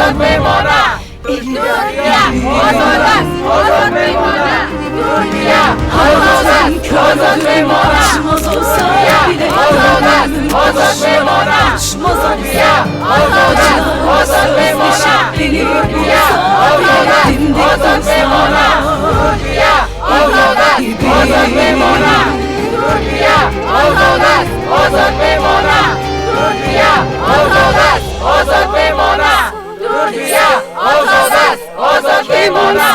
آزاد میمانه. ترکیه آزاد است، آزاد میمانه. ترکیه آزاد است، آزاد میمانه. ترکیه آزاد است، آزاد میمانه. ترکیه آزاد است، آزاد میمانه. ترکیه آزاد است، آزاد میمانه. ترکیه آزاد است، آزاد میمانه. ترکیه آزاد است، آزاد میمانه. ترکیه آزاد است، آزاد میمانه.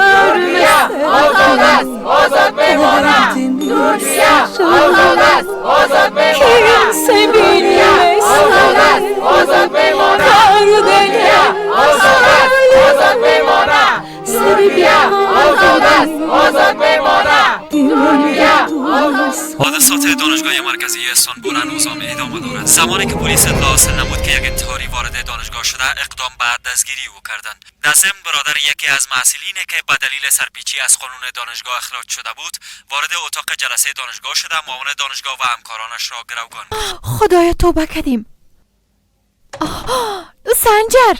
ترکیه آزاد است، آزاد میمانه. ترکیه آزاد است، آزاد میمانه. ترکیه آزاد است، آزاد میمانه. ترکیه آزاد است، آزاد میمانه. ترکیه آزاد است، آزاد میمانه. ترکیه آزاد است، آزاد میمانه. ترکیه. حادثات دانشگاه مرکزی استانبول هنوز هم ادامه دارد. زمانی که پلیس اطلاع حاصل نمود که یک انتحاری وارد دانشگاه شده، اقدام به دستگیری او کردند. در ضمن برادر یکی از محصلین که به دلیل سرپیچی از قانون دانشگاه اخراج شده بود، وارد اتاق جلسه دانشگاه شده، معاون دانشگاه و همکارانش را گروگان. خدایا توبه کردیم. سنجر،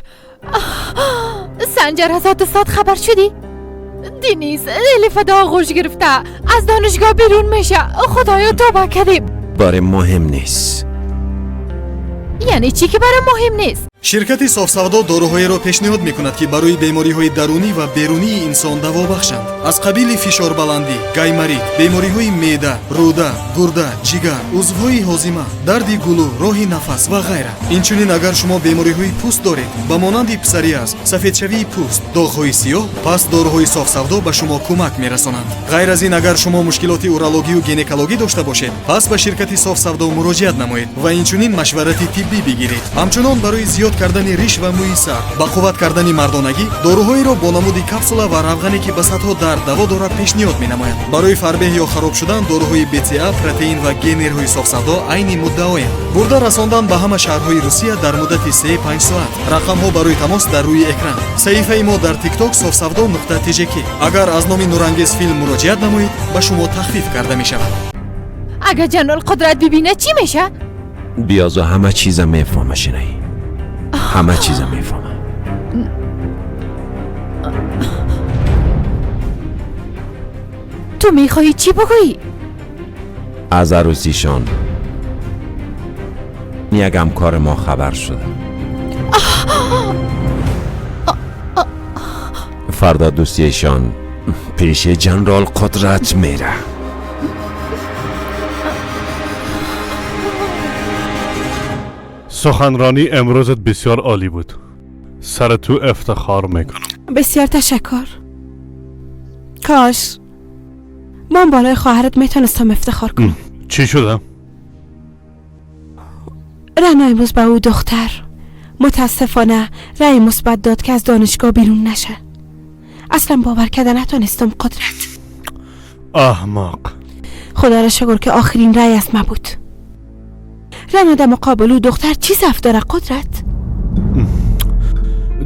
سنجر از حادثات خبر شدی؟ دینیز الیف آغوش گرفته از دانشگاه بیرون میشه. خدایا توبه کردیم. برای مهم نیست. یعنی چی که برای مهم نیست؟ شرکت صاف‌سودا داروهایی را پیشنهاد می‌کند که برای بیماری‌های درونی و بیرونی انسان دوا بخشند، از قبیل فشار بلندی، گایماریت، بیماری‌های معده، روده، گرده، جگر، عضوهای هاضمه، درد گلو، راه نفس و غیره. اینچنین اگر شما بیماری‌های پوست دارید، به مانند پسوریاز، سفیدشوی پوست، داغ‌های سیاه، پس داروهای صاف‌سودا به شما کمک می‌رسانند. غیر از این اگر شما مشکلات اورولوژی و گینکولوژی داشته باشید، پس به شرکت صاف‌سودا مراجعت نمایید و اینچنین مشورت طبی بگیرید. همچنان برای زیاد کردن ریش و موی سر، با قوت کردن مردانگی، داروهایی را با نمود کپسولا و روغنی که به صدها درد دوا دارد پیشنهاد می‌نماید. برای فربه یا خراب شدن داروهای BCA، پروتئین و گینرهای صاف‌سودا عین مدعایند. برده رساندن به همه شهرهای روسیه در مدت 3-5 ساعت. رقم‌ها برای تماس در روی اکران. صفحه ما در تیک تاک صاف‌سودا.tjk. اگر از نام نورانگیز فیلم مراجعت نمایید، به شما تخفیف کرده می‌شود. اگر جنرال قدرت ببینه چی میشه؟ بیازو همه چیزم میفهمه شنی. همه چیزم میفهمم. تو میخوایی چی بگویی؟ از عروسیشان یک همکار ما خبر شده. فردا دوستیشان پیش جنرال قدرت میره. سخنرانی امروزت بسیار عالی بود. سر تو افتخار میکنم. بسیار تشکر. کاش من بالای خواهرت میتونستم افتخار کنم. چی شده؟ رنا امروز به او دختر متاسفانه رأی مثبت داد که از دانشگاه بیرون نشه. اصلا باور کردن نتونستم قدرت. احمق. خدا را شکر که آخرین رأی از ما بود. رنا در مقابل او دختر چی ضعف داره قدرت؟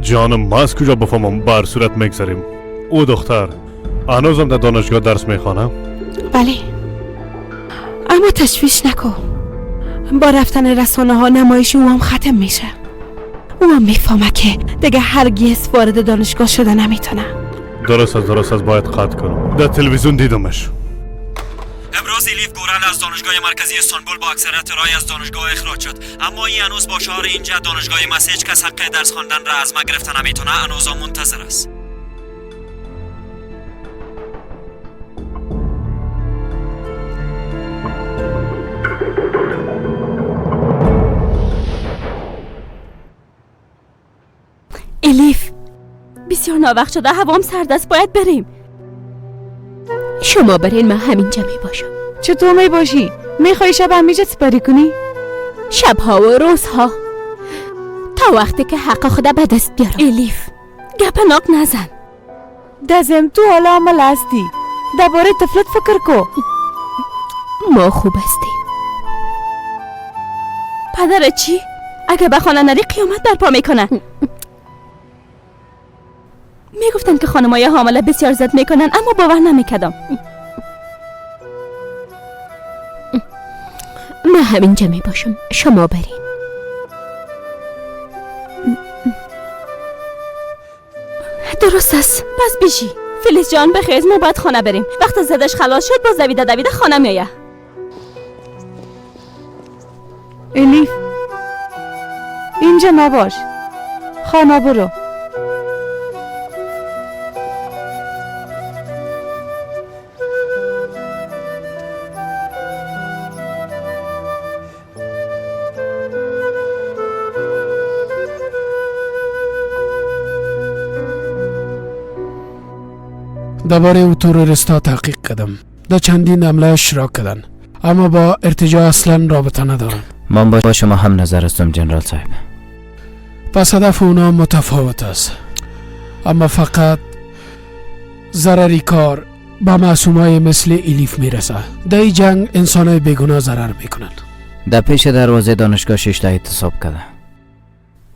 جانم ما از کجا بفهمم؟ بر صورت میگذریم. او دختر هنوزم در دانشگاه درس میخوانم؟ بله، اما تشویش نکن. با رفتن رسانه ها نمایش او هم ختم میشه. او هم میفهمه که دیگه هرگز وارد دانشگاه شده نمیتونه. درست است، باید قطع کنم. در تلویزیون دیدمش. امروز الیف گورن از دانشگاه مرکزی استانبول با اکثریت رای از دانشگاه اخراج شد، اما این هنوز با شعار اینجا دانشگاه مسیج کس حق درس خواندن را از ما گرفته نمیتونه هنوز منتظر است. الیف بسیار ناوقت شده، هوام سرد است، باید بریم. شما برین، من همینجا می باشم. چطور می باشی؟ می خواهی شب همینجا سپری کنی؟ شبها و روزها تا وقتی که حق خدا به دست بیارم. الیف گپ ناک نزن. دزم تو حالا عمل هستی، درباره طفلت فکر کو. ما خوب هستیم. پدر چی؟ اگه به خانه نری قیامت برپا میکنه. میگفتن که خانمای حامله بسیار زد میکنن، اما باور نمیکردم. من همینجا می باشم، شما برین. درست است. پس بیشی فلیس جان بخیز، ما باید خانه بریم. وقت زدش خلاص شد باز دویده دویده خانه میایه. الیف اینجا نباش، خانه برو. درباره او تروریست‌ها تحقیق کردم. در چندین حمله اشتراک کردن، اما با ارتجاع اصلا رابطه ندارن. من با شما هم نظر هستم جنرال صاحب. پس هدف اونا متفاوت است، اما فقط ضرری کار با معصومای مثل الیف میرسه. در این جنگ انسانای بیگناه ضرر میکنن. در پیش دروازه دانشگاه 6 تا اعتصاب کرده.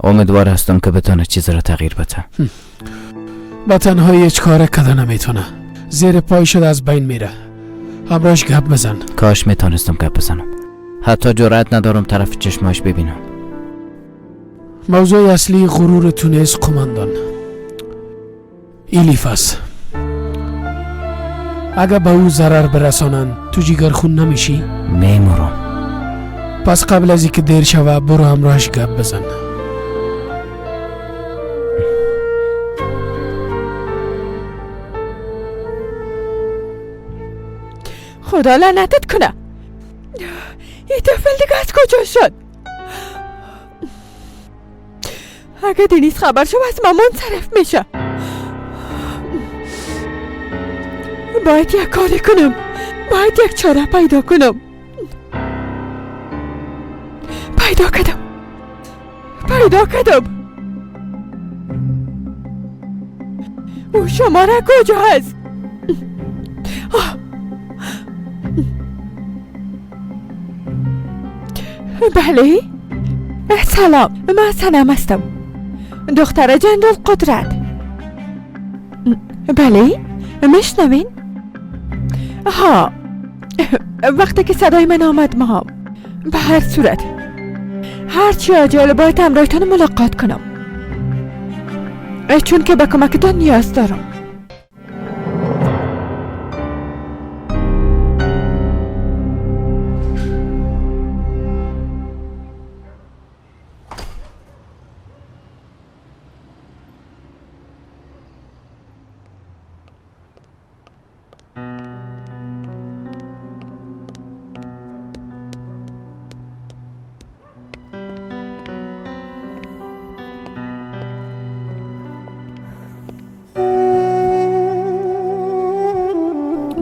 امیدوار هستم که بتونه چیز را تغییر بده. با تنهایی هیچ کار کده نمیتونه. زیر پای شده از بین میره. همراهش گپ بزن. کاش میتونستم گپ بزنم. حتی جرأت ندارم طرف چشماش ببینم. موضوع اصلی غرور تونس قماندان الیف است. اگه به او ضرر برسانن تو جیگر خون نمیشی؟ میمورم. پس قبل از اینکه دیر شوه برو همراهش گپ بزن. خدا لعنتت کنه، این طفل دیگه از کجا شد؟ اگه دنیز خبر شد از ما منصرف میشه. باید یک کاری کنم، باید یک چاره پیدا کنم. پیدا کردم، پیدا کردم. او شماره کجا هست؟ بله سلام، من سنم هستم، دختر جنرال قدرت. بله میشنوین؟ ها وقتی که صدای من آمد ما به هر صورت هرچی عجله باید همراهتان ملاقات کنم، چون که به کمکتان نیاز دارم.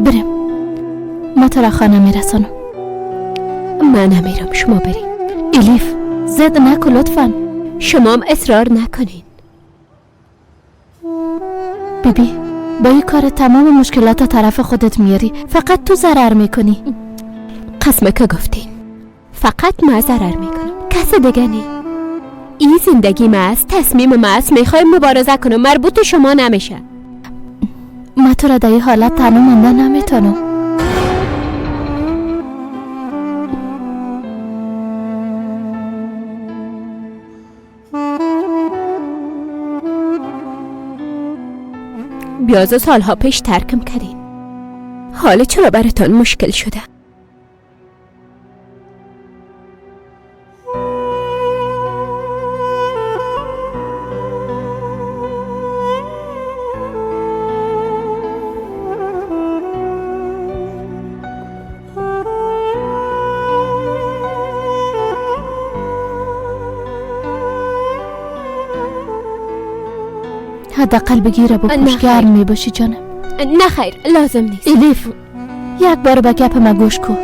بریم، ما تو را خانه میرسانم. من نمیرم، شما بریم. الیف زد نکن لطفا. شما هم اصرار نکنین. بیبی با این کار تمام مشکلات طرف خودت میاری، فقط تو ضرر میکنی. قسمه که گفتین فقط من ضرر میکنم، کس دیگه نی. این زندگی ما است، تصمیم ما است، میخوایم مبارزه کنم، مربوط شما نمیشه. ما تو را در این حالت تنها مانده نمیتونم. بیاز سالها پیش ترکم کردین، حالا چرا براتان مشکل شده؟ حداقل بگیره بپوش، گرم میباشی جانم. نه خیر لازم نیست. الیف یک بار به گپ ما گوش کن.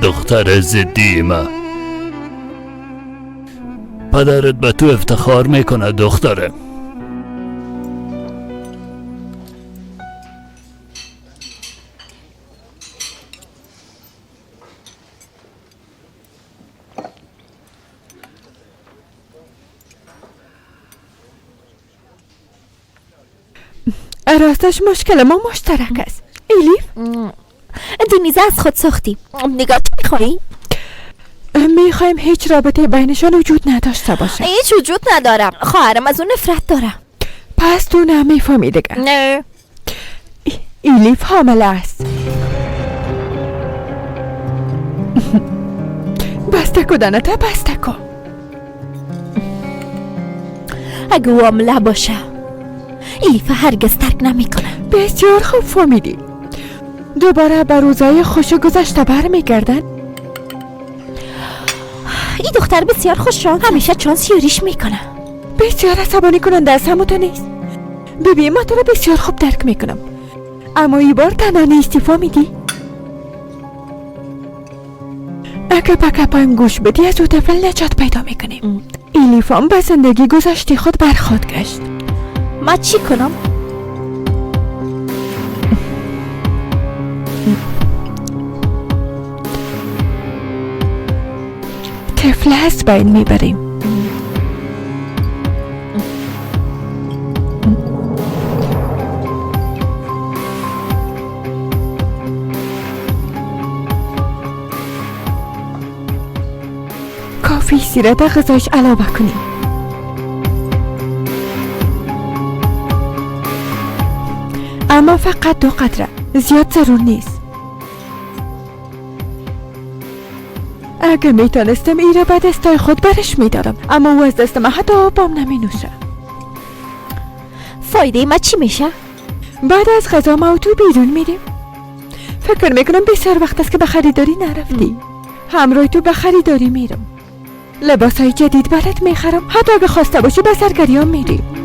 دختر زدی ما پدرت به تو افتخار میکنه دختره. راستش مشکل ما مشترک است. ایلیف دنیزه از خود ساختی. نگاه چی میخوایی؟ میخوایم هیچ رابطه بینشان وجود نداشته باشه. هیچ وجود ندارم. خواهرم از اون نفرت دارم. پس تو نمیفهمی دیگه. نه. ایلیف حامله است. بسته کو دانتا، بسته کو. اگه او حامله باشه ایلیف هرگز ترک نمیکنه. بسیار خوب فهمیدی. دوباره به روزای خوش گذشته برمیگردن. این دختر بسیار خوش شانس، همیشه چانس یاریش میکنه. بسیار عصبانی کننده است. همو تو نیست. ببین من تو رو بسیار خوب درک میکنم، اما این بار تنها نیستی، فهمیدی؟ اگه به گپایم گوش بدی از او طفل نجات پیدا میکنیم. ایلیف هم به زندگی گذشته خود برخواد گشت. ما چی کنم؟ طفل از بین میبریم. کافی سیره در غذایش علاوه کنیم. اما فقط 2 قطره، زیاد ضرور نیست. اگه میتونستم ایره به دستای خود برش میدادم، اما او از دست من حتی آبام نمی نوشه. فایده ما چی میشه؟ بعد از غذا ما تو بیرون میریم. فکر میکنم بسیار وقت است که به خریداری نرفتی. همراه تو به خریداری میرم. لباسای جدید برات میخرم. حتی اگه خواسته باشی به سرگریان میریم.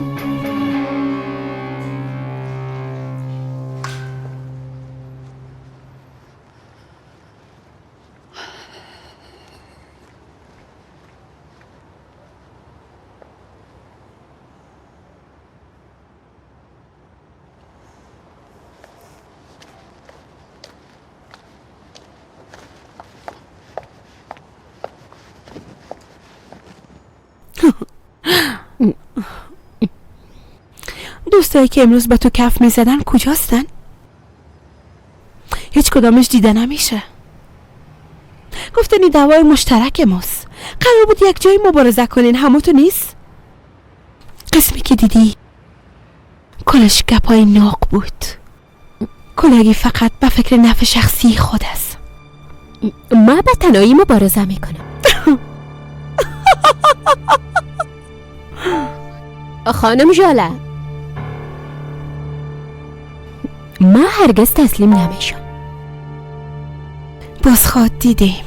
دوستایی که امروز به تو کف میزدن کجاستن؟ هیچ کدامش دیده نمیشه. گفتن این دوای مشترک ماست، قرار بود یک جایی مبارزه کنین، همو تو نیست؟ قسمی که دیدی کلش گپای ناق بود. کلگی فقط به فکر نفع شخصی خود است. ما به تنهایی مبارزه میکنم. خانم ژاله، ما هرگز تسلیم نمیشم. باز خواد دیدیم.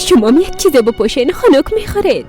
شما یک چیز بپوشین، خنک میخورید.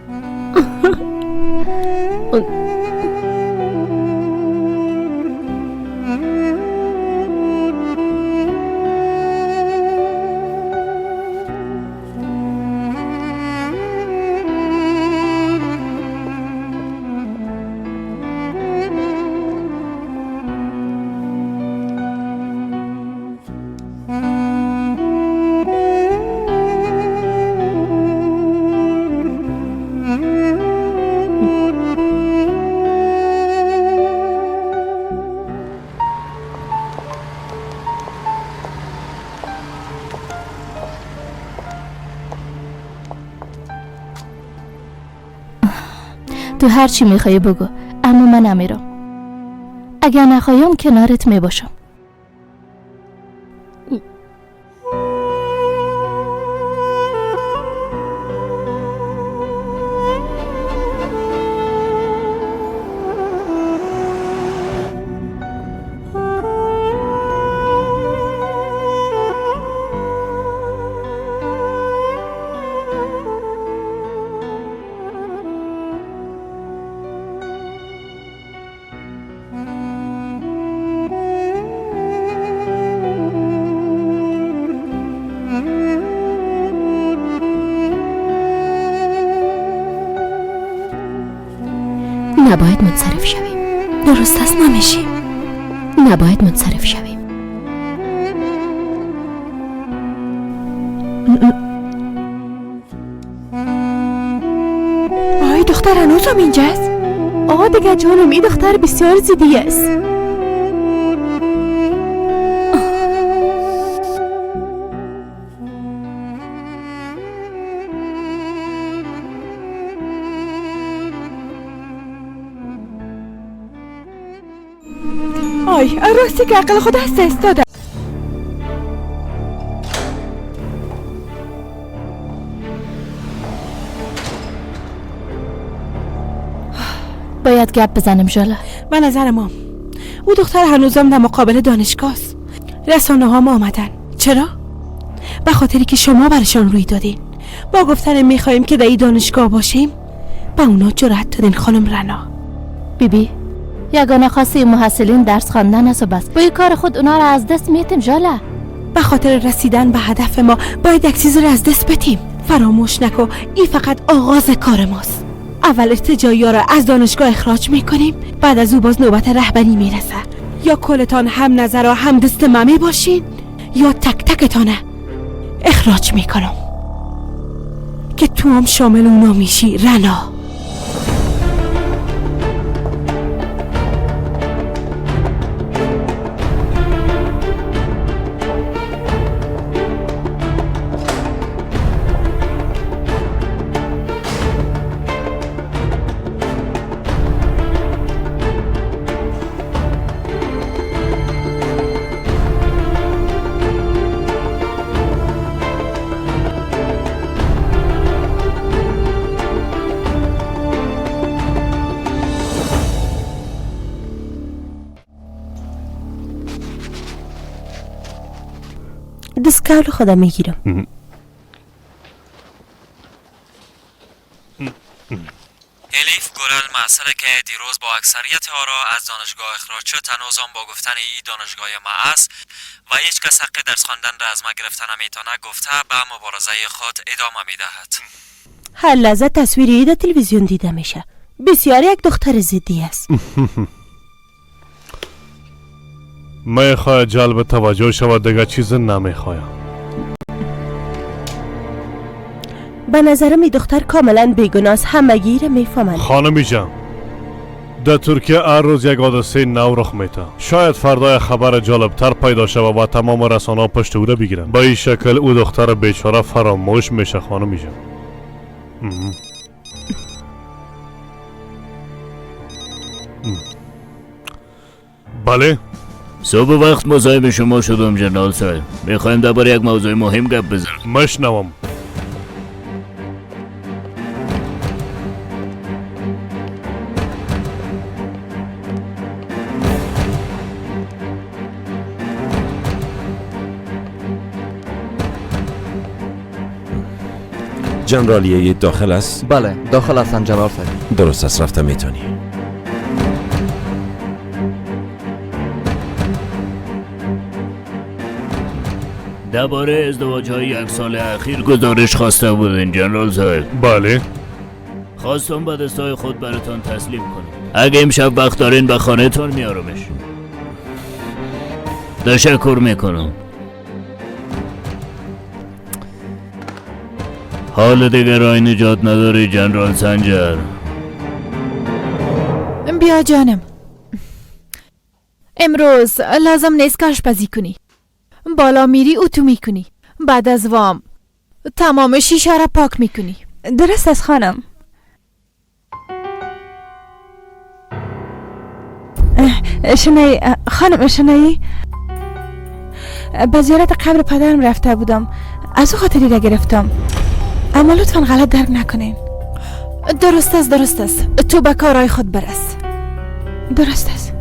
تو هر چی میخوای بگو، اما من نمیرم. اگر نخوایم کنارت میباشم. نباید منصرف شویم. درست است، نمیشیم. نباید منصرف شویم. آی دختر هنوزم اینجاست؟ آه دیگه جانم، این دختر بسیار زیدی است. آی راستی که عقل خود از دست داده. باید گپ بزنیم ژاله. به نظر ما او دختر هنوزم در مقابل دانشگاه است. رسانه ها ما آمدن. چرا؟ به خاطری که شما برشان روی دادین. با گفتن میخواهیم که در این دانشگاه باشیم، به اونا جرأت دادین خانم رنا. بیبی، یگانه خواسته محصلین درس خواندن است و بس. با این کار خود اونا را از دست میتیم ژاله. به خاطر رسیدن به هدف ما باید یک چیز را از دست بدیم. فراموش نکن این فقط آغاز کار ماست. اول ارتجاعی را از دانشگاه اخراج میکنیم، بعد از او باز نوبت رهبری میرسه. یا کلتان هم نظر و هم دست ممی باشین یا تک تکتانه اخراج میکنم که تو هم شامل اونا میشی رنا. دستکول خودم میگیرم. الیف گورل محصل که دیروز با اکثریت آرا از دانشگاه اخراج شد هنوز هم با گفتن ای دانشگاه ما است و هیچ کس حق درس خواندن را از ما گرفته نمیتونه گفته به مبارزه خود ادامه میدهد. هر لحظه تصویر ای در تلویزیون دیده میشه. بسیار یک دختر ضدی است. میخواه جلب توجه شود، دیگه چیز نمیخوایم. به نظرم این دختر کاملا بیگناه است، همگی را میفهمند. خانمی جان، در ترکیه هر روز یک حادثه نو رخ میده. شاید فردا یک خبر جالبتر پیدا شود و تمام رسانه‌ها پشت او را بگیرند. به این شکل او دختر بیچاره فراموش میشه. خانمی جان. بله. صبح وقت مزاحم شما شدم جنرال صاحب. میخوایم درباره یک موضوع مهم گپ بزنیم. مشنوم. جنرالیه داخل است؟ بله داخل هستن جنرال صاحب. درست است، رفته میتونی. درباره ازدواج‌های یک سال اخیر گزارش خواسته بودین جنرال صاحب. بله. خواستم با دستای خود براتان تسلیم کنم. اگه امشب وقت دارین به خانه‌تان میارمش. تشکر میکنم. حال دیگه رای نجات نداری جنرال سنجر. بیا جانم، امروز لازم نیست که آشپزی کنی. بالا میری اتو میکنی، بعد از وام تمام شیشه را پاک میکنی. درست است خانم. شنایی خانم، شنایی به زیارت قبر پدرم رفته بودم، از او خاطری را گرفتم، اما لطفا غلط درک نکنین. درست است درست است، تو به کارهای خود برس. درست است.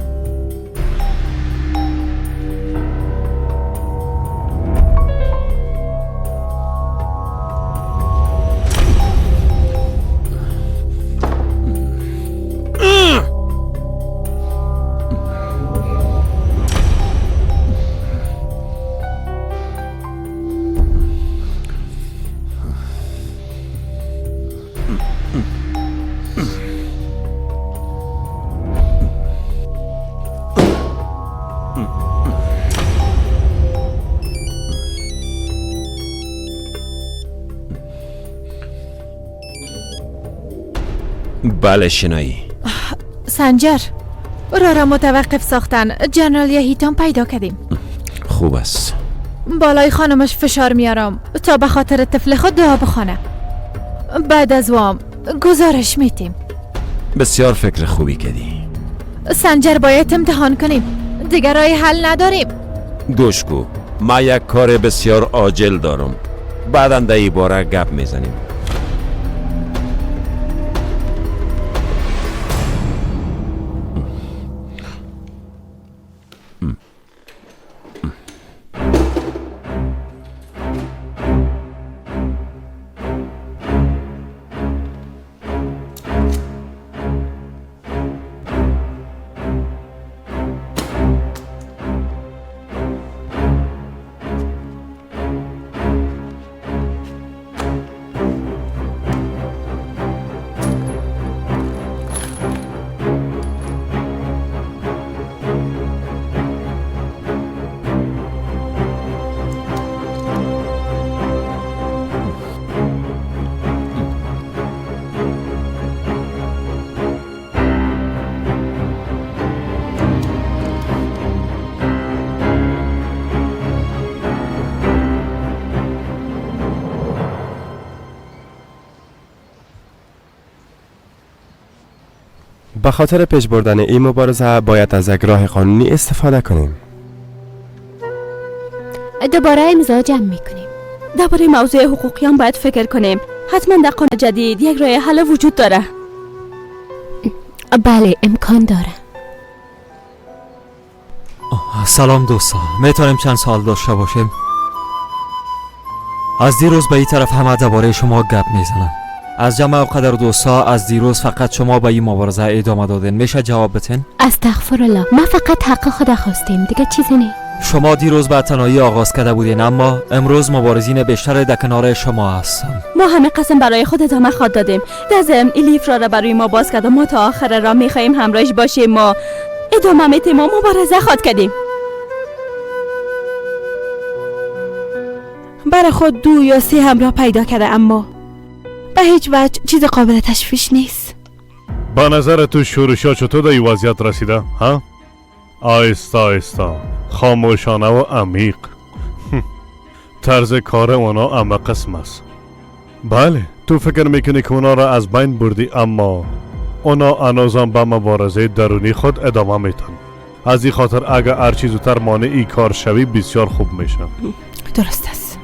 بله شنایی. سنجر، را را متوقف ساختن. جنرال یهیتان پیدا کردیم. خوب است. بالای خانمش فشار میارم تا به خاطر طفل خود دعا بخوانه. بعد از وام گزارش میتیم. بسیار فکر خوبی کردی سنجر، باید امتحان کنیم، دیگر راه حل نداریم. گوش کو، ما یک کار بسیار عاجل دارم، بعدا در این باره گپ میزنیم. به خاطر پیش بردن این مبارزه باید از یک راه قانونی استفاده کنیم. دوباره امضا جمع میکنیم. درباره موضوع حقوقی هم باید فکر کنیم. حتما در قانون جدید یک راه حل وجود داره. بله امکان داره. سلام دوستا، میتونیم چند سال داشته باشیم؟ از دیروز به این طرف همه درباره شما گپ میزنن. از جمع قدر دوستا از دیروز فقط شما به این مبارزه ادامه دادین، میشه جواب بتین؟ استغفر الله، ما فقط حق خود خواستیم، دیگه چیزی نه. شما دیروز به تنهایی آغاز کرده بودین، اما امروز مبارزین بیشتر در کنار شما هستن. ما همه قسم برای خود ادامه خواد دادیم. در ضمن الیف را برای ما باز کرد و ما تا آخر را میخواهیم همراهش باشیم. ما ادامه میتیم و مبارزه خواد کردیم. برای خود 2 یا 3 همراه پیدا کرده، اما به هیچ وجه چیز قابل تشویش نیست. به نظر تو شورشا چطور در این وضعیت رسیده؟ ها؟ آیستا آیستا، خاموشانه و عمیق. طرز کار اونا همه قسم است. بله، تو فکر میکنی که اونا را از بین بردی، اما اونا هنوزم به مبارزه درونی خود ادامه میتن. از این خاطر اگر هرچی زودتر مانع این کار شوی بسیار خوب میشه. درست است.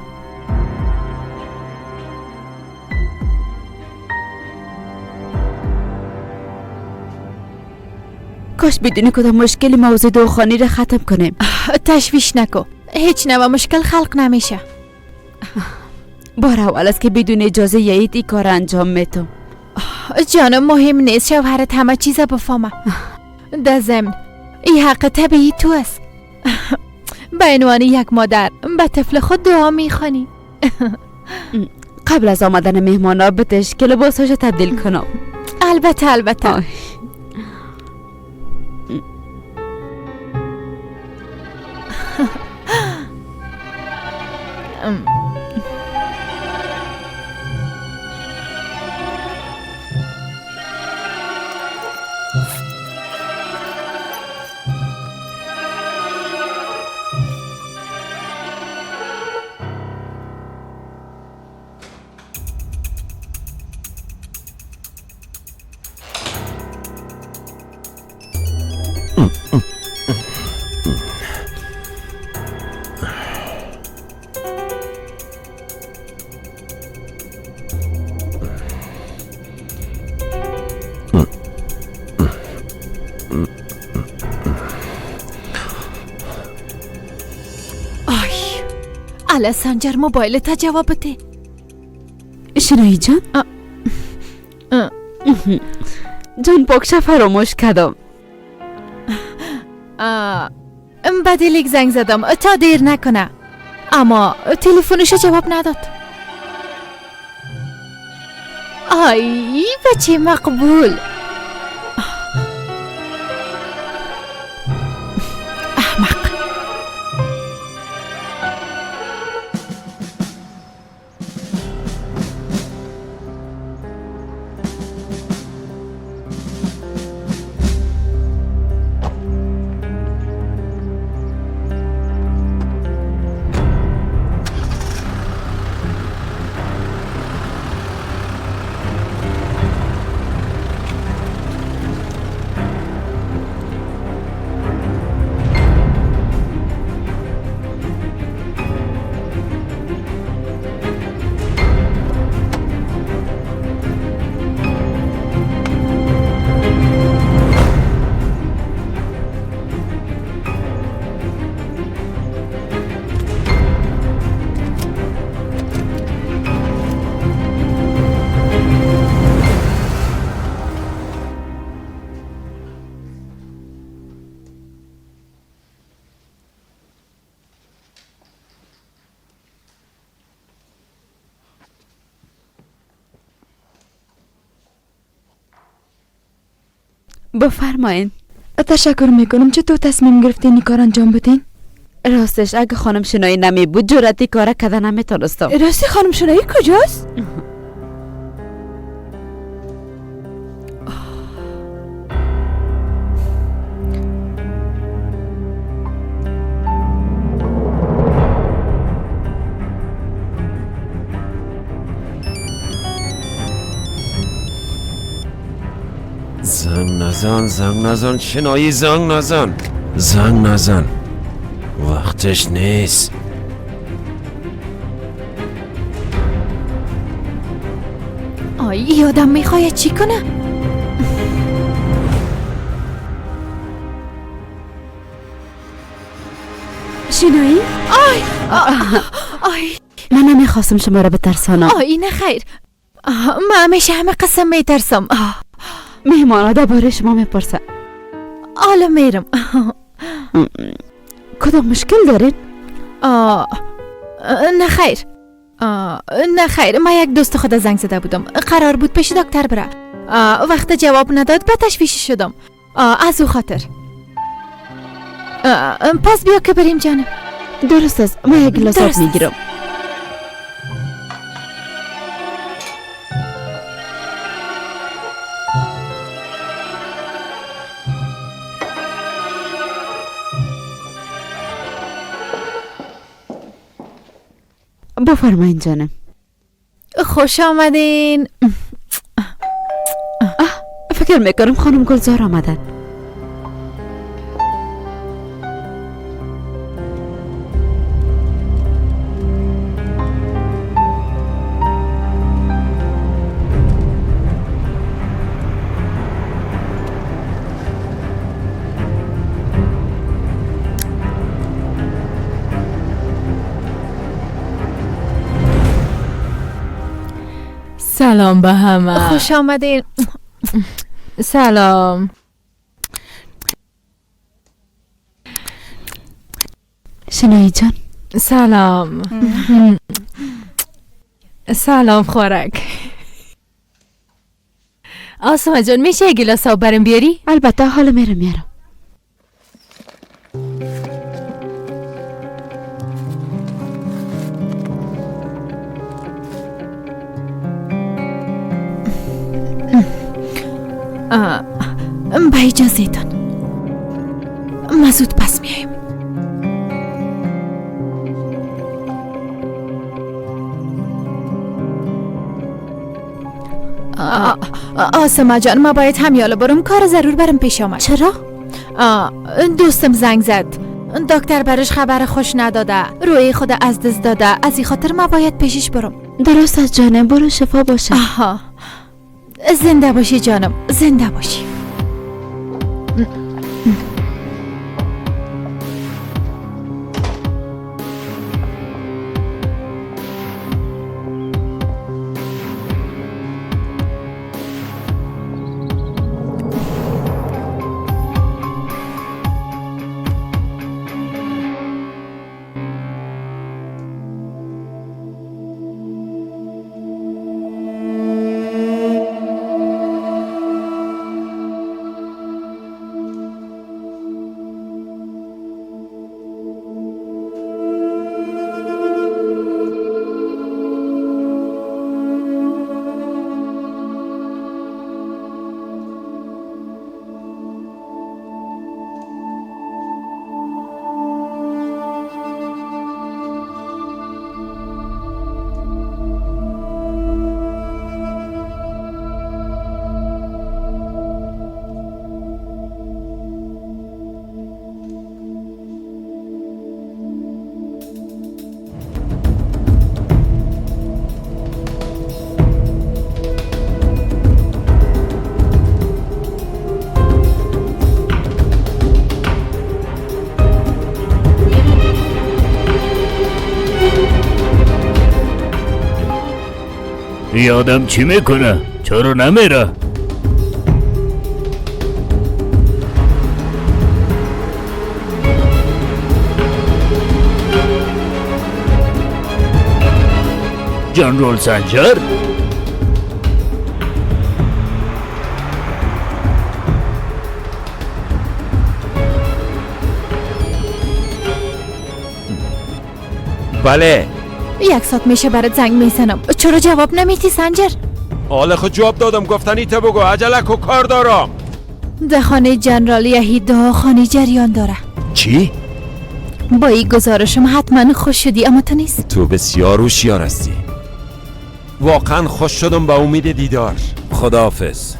کاش بدونی کدام مشکل موضوع دخانی را ختم کنیم. تشویش نکو، هیچ نوع مشکل خلق نمیشه. بار اول است که بدون اجازه یعید این کار انجام میتم. جانم مهم نیست، شوهرت همه چیز بفهمه. در ضمن این حق طبیعی تو است. به عنوان یک مادر به طفل خود دعا میخوانی. قبل از آمدن مهمانا بتش که لباساشو تبدیل کنم. البته البته. آی سنجر موبایل تا جواب بده. شنایی جان، جان پاکشه فراموش کردم. به دیلیک زنگ زدم تا دیر نکنه، اما تلفنش جواب نداد. آی بچه مقبول. احمق. بفرمایین. تشکر میکنم. چطور تصمیم گرفتین این کار انجام بدین؟ راستش اگه خانم شنایی نمی بود جرأت کار کردن نمیتونستم. راستی خانم شنایی کجاست؟ زنگ نزن، زنگ نزن شنایی، زنگ نزن، زنگ نزن، وقتش نیست. آی یادم میخواد چی کنه؟ شنایی؟ آی آی من نمیخواستم شما را بترسانم. آی نه خیر، من همیشه همه قسم میترسم. مهمان درباره شما میپرسن. حالا میرم. کدام مشکل دارین؟ نه خیر، نه خیر، من یک دوست خود زنگ زده بودم، قرار بود پیش دکتر بره، وقت جواب نداد به تشویش شدم، از او خاطر. پس بیا که بریم جانم. درست است، من یک گلاس آب میگیرم. بفرمایین جانم. خوش آمدین. فکر میکنم خانم گلزار آمدن. سلام به همه. خوش آمدین. سلام. شنایی جان. سلام. سلام خورک. آسما جان میشه یه گیلاس آب برم بیاری؟ البته، حالا میرم میارم. به اجازه تان ما زود پس میاییم. آسما جان ما باید همیاله برم، کار ضرور برم پیش آمد. چرا؟ دوستم زنگ زد، دکتر برش خبر خوش نداده، روی خود از دست داده، از این خاطر ما باید پیشش برم. درست از جانم، برو شفا باشه. آها، زنده باشی جانم، زنده باشی. این آدم چی میکنه؟ چرا نمیره؟ جنرال سنجر؟ بله. یک ساعت میشه برات زنگ میزنم، چرا جواب نمیدی سنجر؟ حالا خود جواب دادم، گفتنی تا بگو، عجله کو، کار دارم. ده خانه جنرال یهی داخانه جریان داره. چی؟ با این گزارشم حتما خوش شدی، اما تو نیست. تو بسیار هوشیار هستی، واقعا خوش شدم. با امید دیدار. خداحافظ.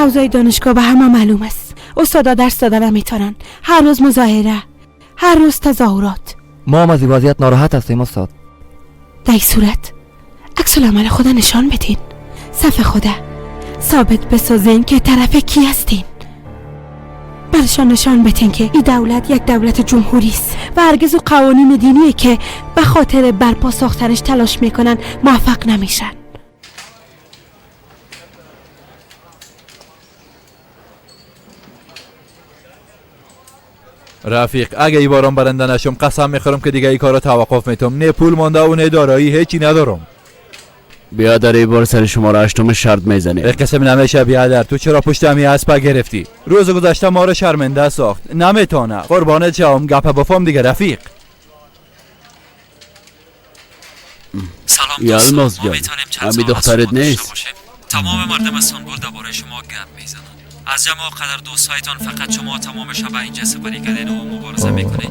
اوضاع دانشگاه به همه معلوم است. استادا درس داده نمیتونن. هر روز مظاهره، هر روز تظاهرات. ما هم از این وضعیت ناراحت هستیم استاد. در این صورت عکس العمل خدا نشان بدین. صف خدا ثابت بسازین که طرف کی هستین. برشان نشان بدین که این دولت یک دولت جمهوری است و هرگز او قوانین دینی که به خاطر برپا ساختنش تلاش میکنن موفق نمیشن. رفیق اگه ای باران برنده نشم قسم میخورم که دیگه ای کارو توقف میتم. نه پول مانده و نه دارایی، هیچی ندارم. بیادر ای بار سر شما را هشتم شرط میزنیم. قسم نمیشه بیادر، تو چرا پشت همی اسب گرفتی؟ روز گذشته ما رو شرمنده ساخت. نمیتونه قربانت شوم، گپ بفهم دیگه رفیق. سلام دوستان، ما میتونیم چند همی دخترت نیست. تمام مردم استانبول درباره شما گپ میزنن. از جمع قدر دوستایتان فقط شما تمام شب اینجا سپری کردین و مبارزه میکنین.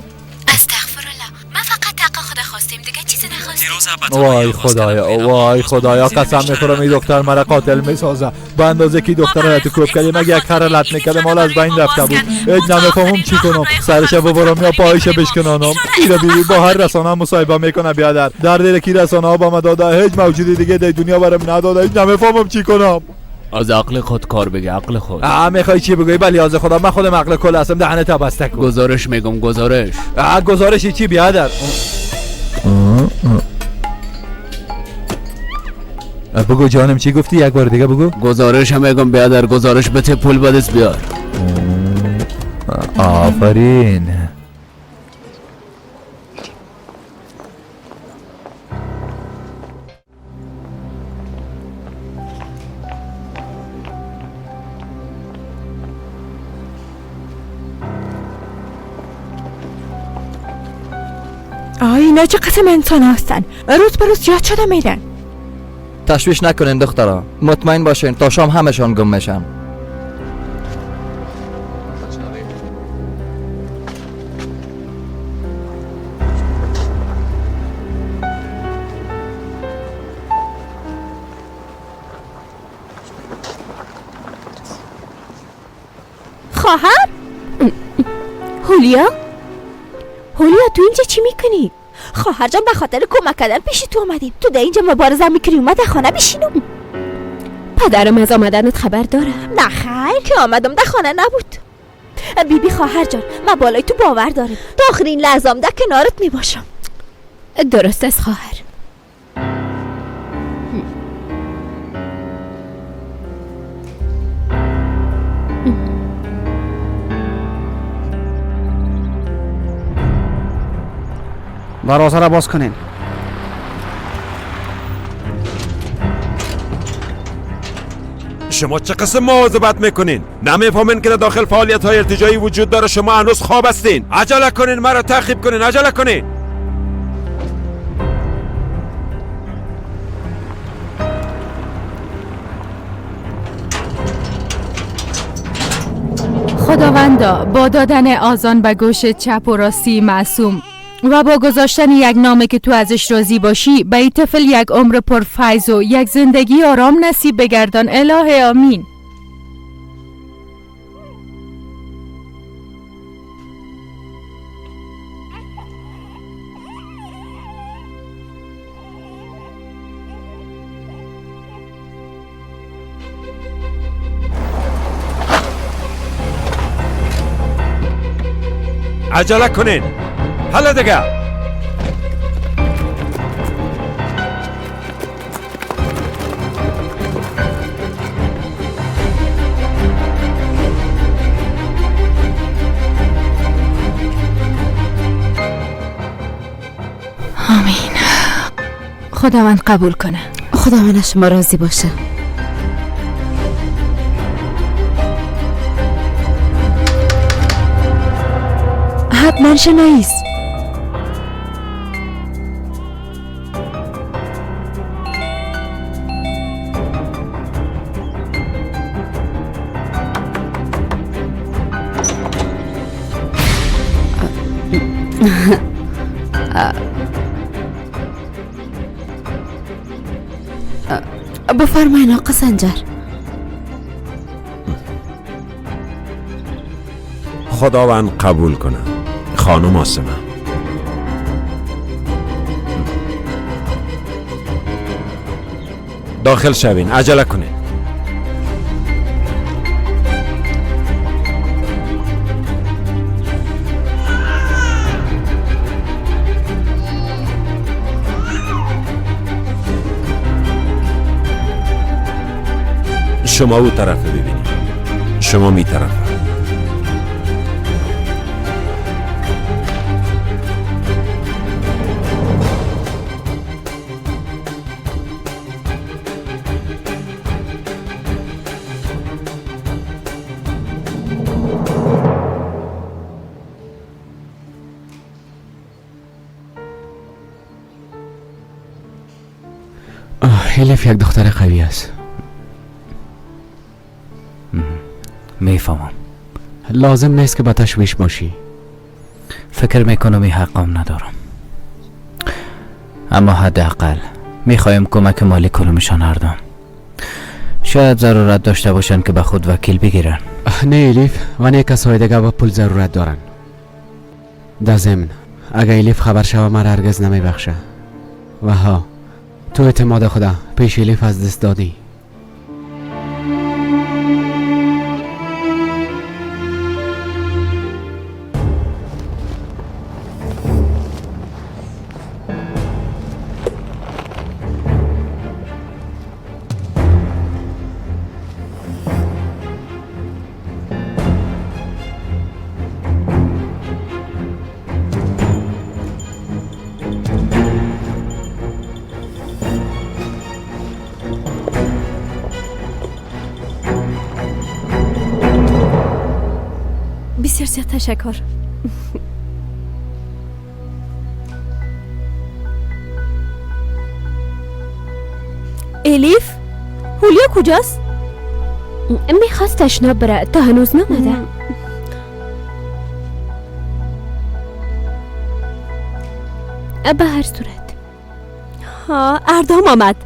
استغفرالله، من فقط حق خدا خواستیم دیگه چیزی نخواستیم. وای خدایا، وای خدایا، قسم میخورم این دختر مرا قاتل میسازه. به اندازه که دختر را تو کوب کردیم اگه یک خر لط میکردم مال از بین رفته بود. هیچ نمیفهمم چی کنم، سرش ببرم یا پایش بشکنانم. ایرا بیبی با هر رسانه مصاحبه میکنه بیادر. در دل کی رسانه ها با ما داده، هیچ موجودی دیگه در دنیا برم نداده. هیچ نمیفهمم چی کنم. از عقل خود کار بگی، عقل خود. میخوای چی بگویی؟ بله از خدا من خودم عقل کل هستم. دهنت بسته کن. گزارش میگم، گزارش. گزارش چی بیادر؟ بگو جانم چی گفتی؟ یک بار دیگه بگو. گزارش هم میگم بیادر، گزارش بده، پول بدست بیار. آفرین. اینا چه قسم انسان هستن؟ روز به روز زیاد شده میرن. تشویش نکنین دخترا، مطمئن باشین تا شام همشان گم میشن. خواهر هولیا، هولیا تو اینجا چی میکنی؟ خواهر جان به خاطر کمک کردن پیش تو آمدیم. تو در اینجا مبارزه میکنی، اومد در خانه بشینم. پدرم از آمدنت خبر داره؟ نه خیر، که آمدم در خانه نبود. بیبی خواهر جان من بالای تو باور دارم، تا آخرین لحظه‌ام در کنارت میباشم. درست است خواهر. دروازه را باز کنین. شما چه قسم مواظبت میکنین؟ نمیفهمین که در داخل فعالیت های ارتجاعی وجود داره. شما هنوز خواب هستین. عجله کنین، مرا تعقیب کنین، عجله کنین. خداوندا با دادن آذان به گوش چپ و راستی معصوم و با گذاشتن یک نامه که تو ازش راضی باشی به این طفل یک عمر پرفیض و یک زندگی آرام نصیب بگردان. اله آمین. عجله کنین. حالا دیگه آمین. خداوند قبول کنه. خداوند شما راضی باشه. حتما شناییست. بفرمایین آقا سنجر. خداوند قبول کنه. خانم آسمه، داخل شوین، عجله کنین. شما او طرف ببینید، شما می طرف. الیف یک دختر قوی است. میفهمم. لازم نیست که به تشویش باشی. فکر میکنم این حقم ندارم، اما حداقل میخوایم کمک مالی کنمشان هردم. شاید ضرورت داشته باشن که به خود وکیل بگیرن. نه الیف و نه کسای دیگه به پول ضرورت دارن. در ضمن اگه الیف خبر شوه مرا هرگز نمیبخشه. و ها، تو اعتماد خدا پیش الیف از دست دادی. بسیار زیاد تشکر. الیف، هولیا کجاست؟ میخواست تشناب بره، تا هنوز نامده. به هر صورت ها، اردام آمد.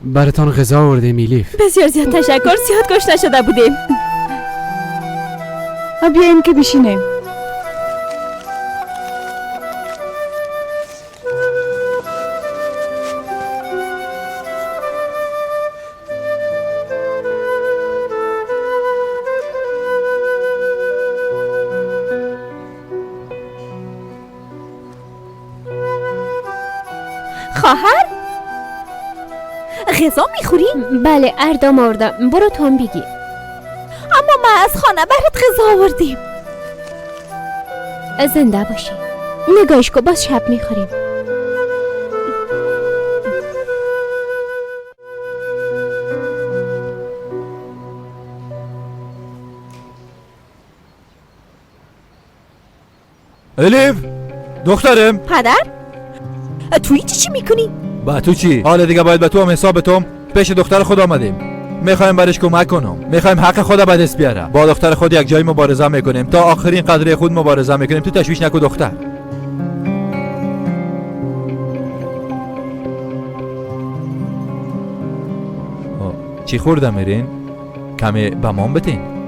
براتان غذا آوردیم الیف. بسیار زیاد تشکر، زیاد گشنه شده بودیم. بیاییم که بشینیم. خواهر، غذا میخوری؟ بله اردام آوردم، برو تو هم بگی. اما ما از خانه برات غذا آوردیم. زنده باشی. نگاهش کن، باز شب میخوریم. الیف دخترم. پدر، تو اینجا چی میکنی؟ با تو چی؟ حالا دیگه باید به تو هم حساب بتم. پیش دختر خود آمدیم، میخوایم برش کمک کنم، میخوایم حق خود به دست بیاره. با دختر خود یک جای مبارزه میکنیم، تا آخرین قدره خود مبارزه میکنیم. تو تشویش نکو دختر. چی خورده میرین؟ کمی به ما بتین.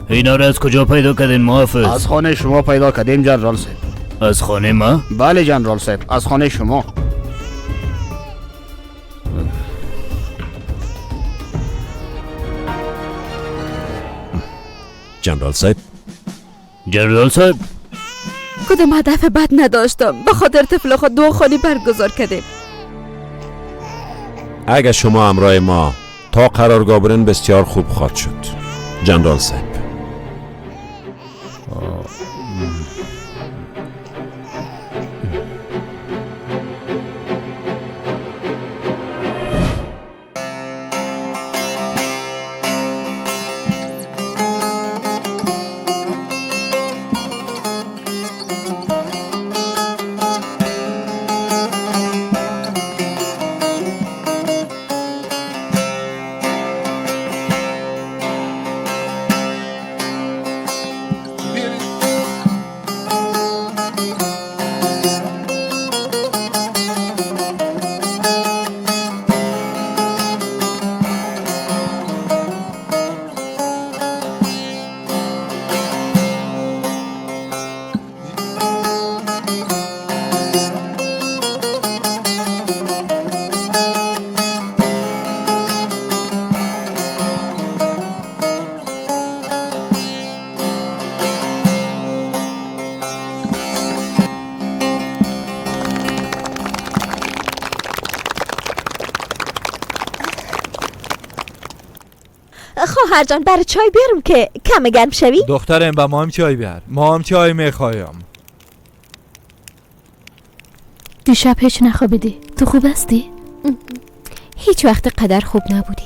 اینا رو از کجا پیدا کردین محافظ؟ از خانه شما پیدا کردیم جنرال صاحب. از خانه ما؟ بله جنرال صاحب، از خانه شما. جنرال صاحب، جنرال صاحب، کدام هدف بد نداشتم. به خاطر طفل خود دعاخوانی برگزار کردیم. اگر شما همراه ما تا قرارگاه برین بسیار خوب خواهد شد جنرال صاحب. خواهر جان برای چای بیارم که کم گرم شوی؟ دخترم به ما هم چای بیار، ما هم چای میخوایم. دیشب هیچ نخوابیدی، تو خوب هستی؟ هیچ وقت قدر خوب نبودی.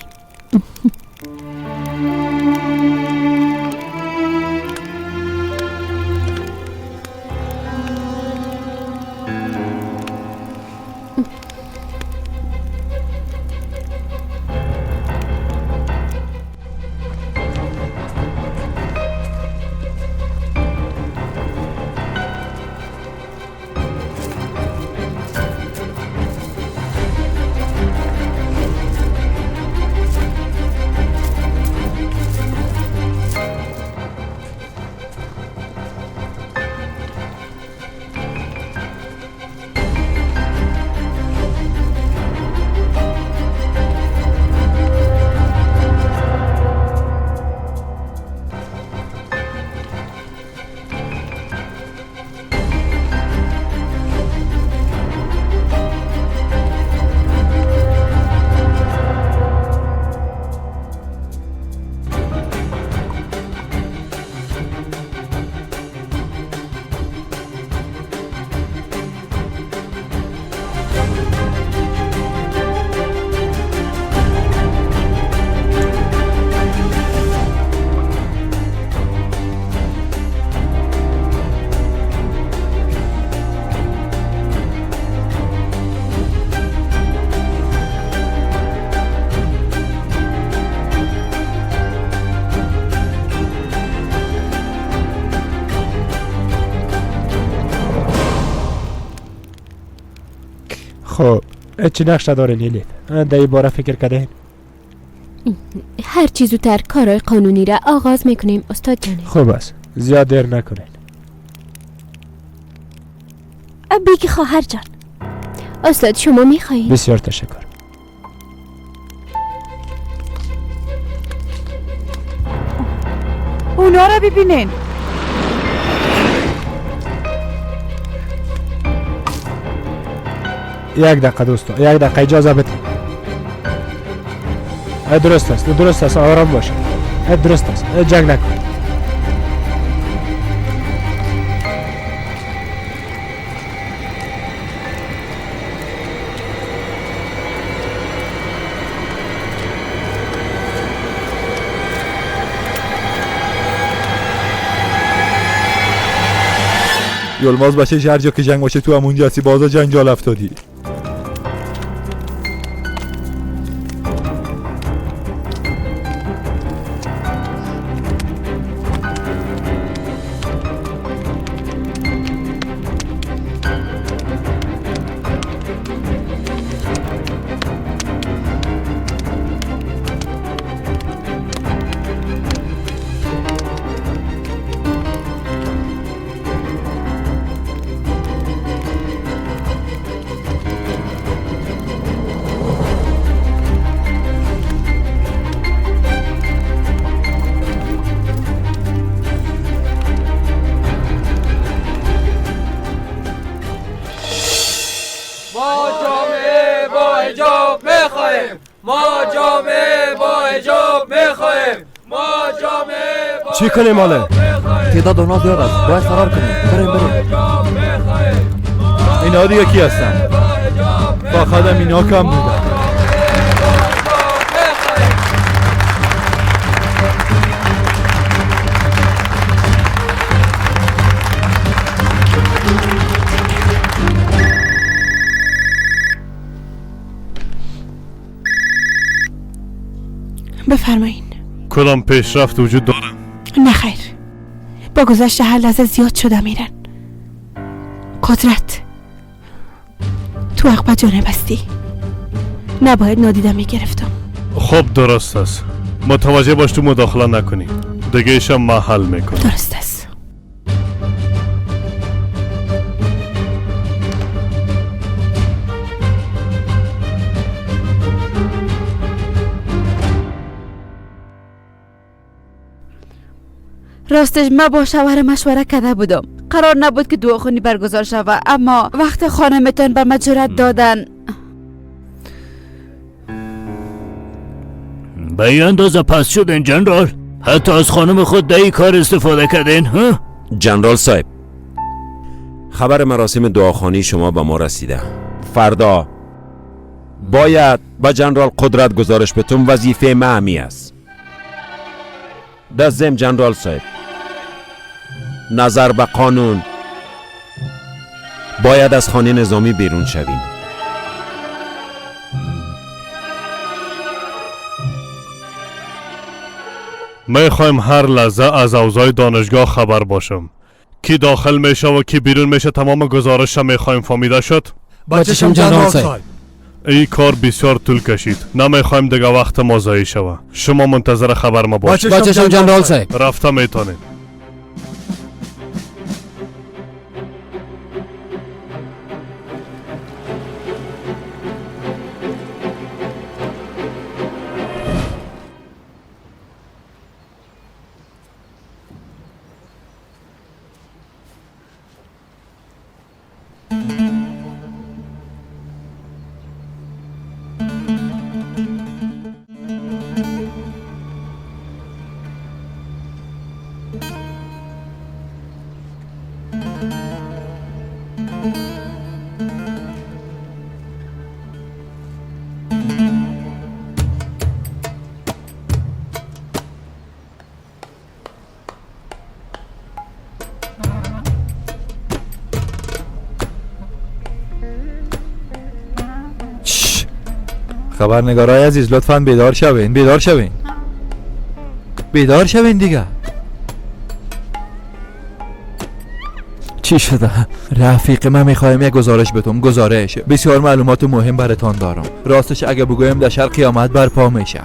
خب چی نقشه دارین الیف؟ در این باره فکر کردین؟ هر چی زودتر کارهای قانونی را آغاز میکنیم استاد جان. خوب است، زیاد دیر نکنین. بیگی خواهر جان. استاد شما میخواهید؟ بسیار تشکر. اونا را ببینین. یک دقیقه دوستو، یک دقیقه اجازه بده. درست است، درست است، آرام باش. درست است، جنگ نکن. یلماز باشه هر جا که جنگ باشه تو هم اونجا هستی، بازا جنجال افتادی. میخواهیم. ما جامعه با حجاب میخواهیم. ما جامعه با چی کنیم حالا؟ تعداد اونا زیاد است، باید فرار کنیم. بریم بریم. اینا دیگه کی هستن؟ فقط هم اینا کم بودن. بفرمایین. کدام پیشرفت وجود داره؟ نه خیر، با گذشت هر لحظه زیاد شده میرن. قدرت تو عقب جانب هستی، نباید نادیده میگرفتم. خب درست است، متوجه باش تو مداخله نکنی دیگه، ایشم ما حل میکنم. درست است. راستش ما با شوهر مشوره کرده بودم، قرار نبود که دعاخوانی برگزار شود، اما وقت خانمتان به من جرأت دادن. به این اندازه پس شدین جنرال؟ حتی از خانم خود در این کار استفاده کردین؟ ها؟ جنرال صاحب، خبر مراسم دعاخوانی شما به ما رسیده. فردا باید به جنرال قدرت گزارش بتون، وظیفه ما همی است. در ضمن جنرال صاحب، نظر به قانون باید از خانه نظامی بیرون شویم. میخوایم هر لحظه از اوضاع دانشگاه خبر باشم. کی داخل میشه و کی بیرون میشه تمام گزارش میخوایم فهمیده شد؟ بچشم جنرال صاحب. این کار بسیار طول کشید، نمیخوایم دیگه وقت ما ضایع شوه. شما منتظر خبر ما باشید. بچشم جنرال صاحب. رفته میتونید. خبرنگارای عزیز لطفاً بیدار شوین، بیدار شوین، بیدار شوین دیگه. چی شده؟ رفیق من میخوایم یک گزارش بتم. گزارش بسیار معلومات مهم براتان دارم. راستش اگه بگویم در شرق قیامت برپا میشه.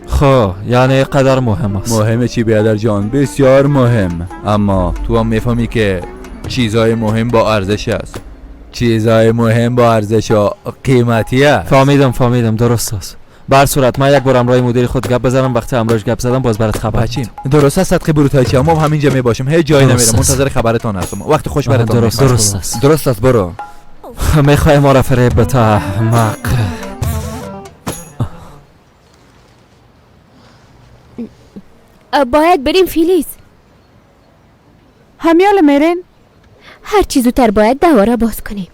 خب یعنی قدر مهم است. مهم چی بیادر جان؟ بسیار مهم. اما تو هم میفهمی که چیزای مهم با ارزش است. چیزای مهم با ارزش و قیمتی است. فهمیدم درست است. بر صورت من یک بار همراه مدیر خود گپ بزنم، وقتی همراهش گپ زدم باز برات خبر بچیم. درست است صدقه بروتایچی، ما هم همینجا می باشیم، هیچ جایی نمیرم، منتظر خبرتان هستم. وقت خوش براتان. درست است. درست است برو. میخوای ما را فریب بده احمق. باید بریم فیلیز. همیال میرین؟ هر چی زودتر باید دواره باز کنیم.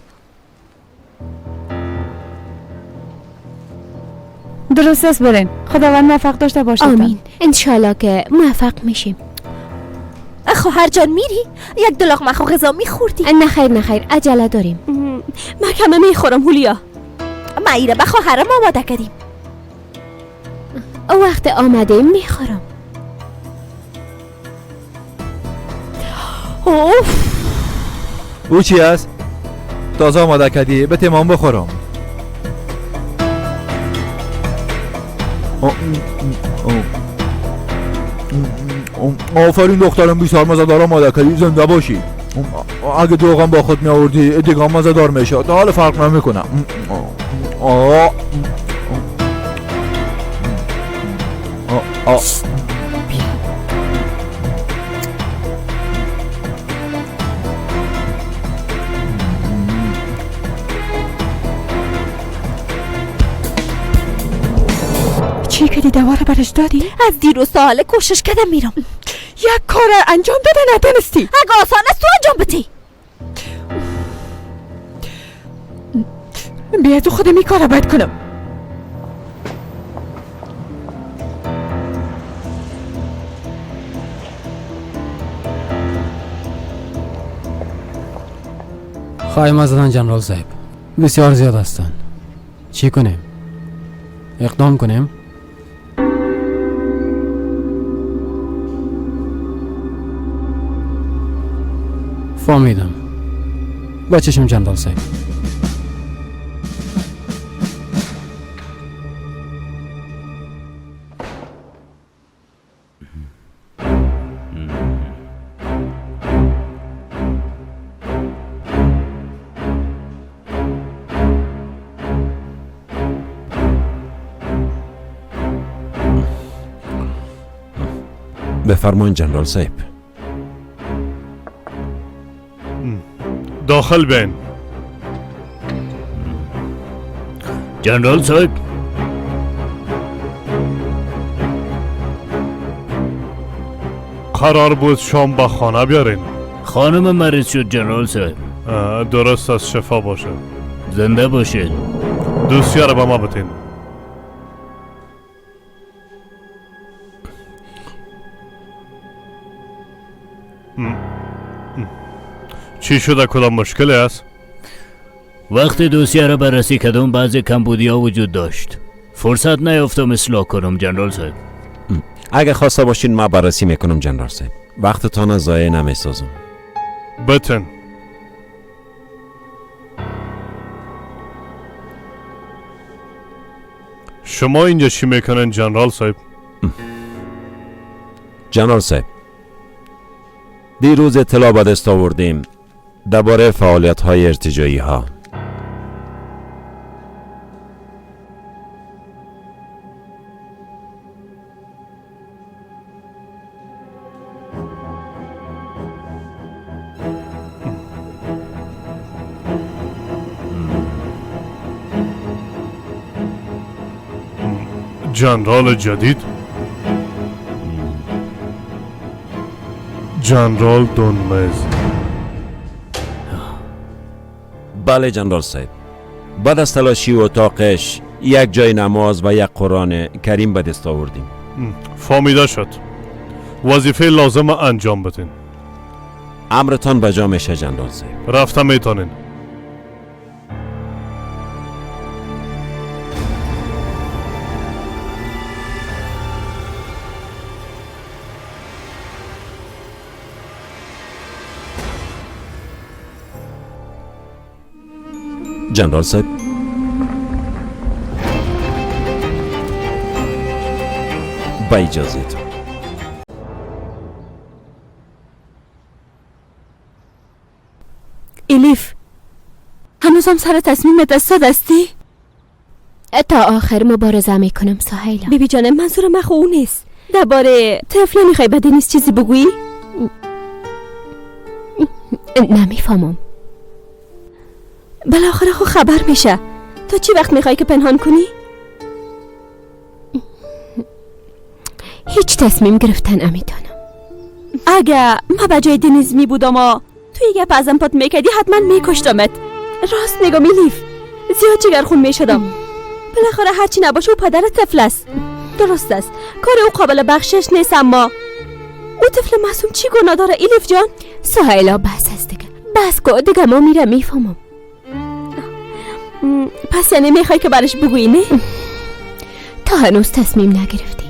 درست است برین. خداوند موفق داشته باشید. آمین. انشالله که موفق میشیم. خواهر جان میری؟ یک دو لقمه خو غذا میخوردی؟ نه خیر نه خیر، عجله داریم. من کمه میخورم هولیا. ما ایره به خواهرم آماده کردیم. وقت آماده میخورم. اوف او چی است؟ تازه آماده کردی؟ به تمام بخورم. آفرین دخترم، بسیار مزه‌دار آماده کردی، زنده باشی. اگه دوغم با خود می آوردی دیگه هم مزه‌دار میشد. حالا فرق نمیکنه. کردی؟ دوا رو برش دادی؟ از دیروز تا حالا کوشش کردم میرم. یک کار انجام داده نتونستی. اگه آسان است تو انجام بدی. بیا تو خودم این کار باید کنم. خواهیم زدن جنرال صاحب، بسیار زیاد هستند. چی کنیم؟ اقدام کنیم؟ فهمیدم. با چشم جنرال صاحب. بفرمایید جنرال صاحب. داخل بین. جنرال صاحب، قرار بود شام به خانه بیارین. خانم مریض شد جنرال صاحب. درست از شفا باشه. زنده باشید. دوسیه رو به ما بتین. چی شده؟ کدام مشکلی است؟ وقتی دوسیه را بررسی کردم بعضی کمبودی ها وجود داشت. فرصت نیافتم اصلاح کنم جنرال صاحب. اگه خواسته باشین ما بررسی میکنم جنرال صاحب. وقتتان ضایع نمیسازم. بتن. شما اینجا چی میکنن جنرال صاحب؟ جنرال صاحب، دیروز اطلاع به دست آوردیم درباره فعالیت های ارتجاعی ها. جنرال جدید، جنرال دونمز. بله جنرال صاحب، بعد از تلاشی اتاقش یک جای نماز و یک قرآن کریم به دست آوردیم. فهمیده شد. وظیفه لازم انجام بدین. امرتان به جا میشه جنرال صاحب. رفته میتونین. جنرال صاحب، با اجازه تو. الیف، هنوزم سر تصمیمت استاد هستی؟ تا آخر مبارزه میکنم سهیلا. بیبی جانم، منظور من خو اون نیست. درباره طفل نمیخوای به دنیز چیزی بگویی؟ نمیفهمم. بالاخره خو خبر میشه. تا چی وقت میخوای که پنهان کنی؟ هیچ تصمیم گرفتن نمیتونم. اگه ما به جای دنیز می بودم و تو یه گپ ازم پات میکردی حتما میکشتمت. راست میگم الیف، زیاد جگرخون میشدم. بالاخره هرچی نباشه او پدر طفل است. درست است، کار او قابل بخشش نیست، اما او طفل معصوم چی گناه داره الیف جان؟ سهیلا بس است دیگه، بس کن دیگه، ما میرم میفهمم. پس یعنی میخوای که برش بگویی نه؟ تا هنوز تصمیم نگرفتی.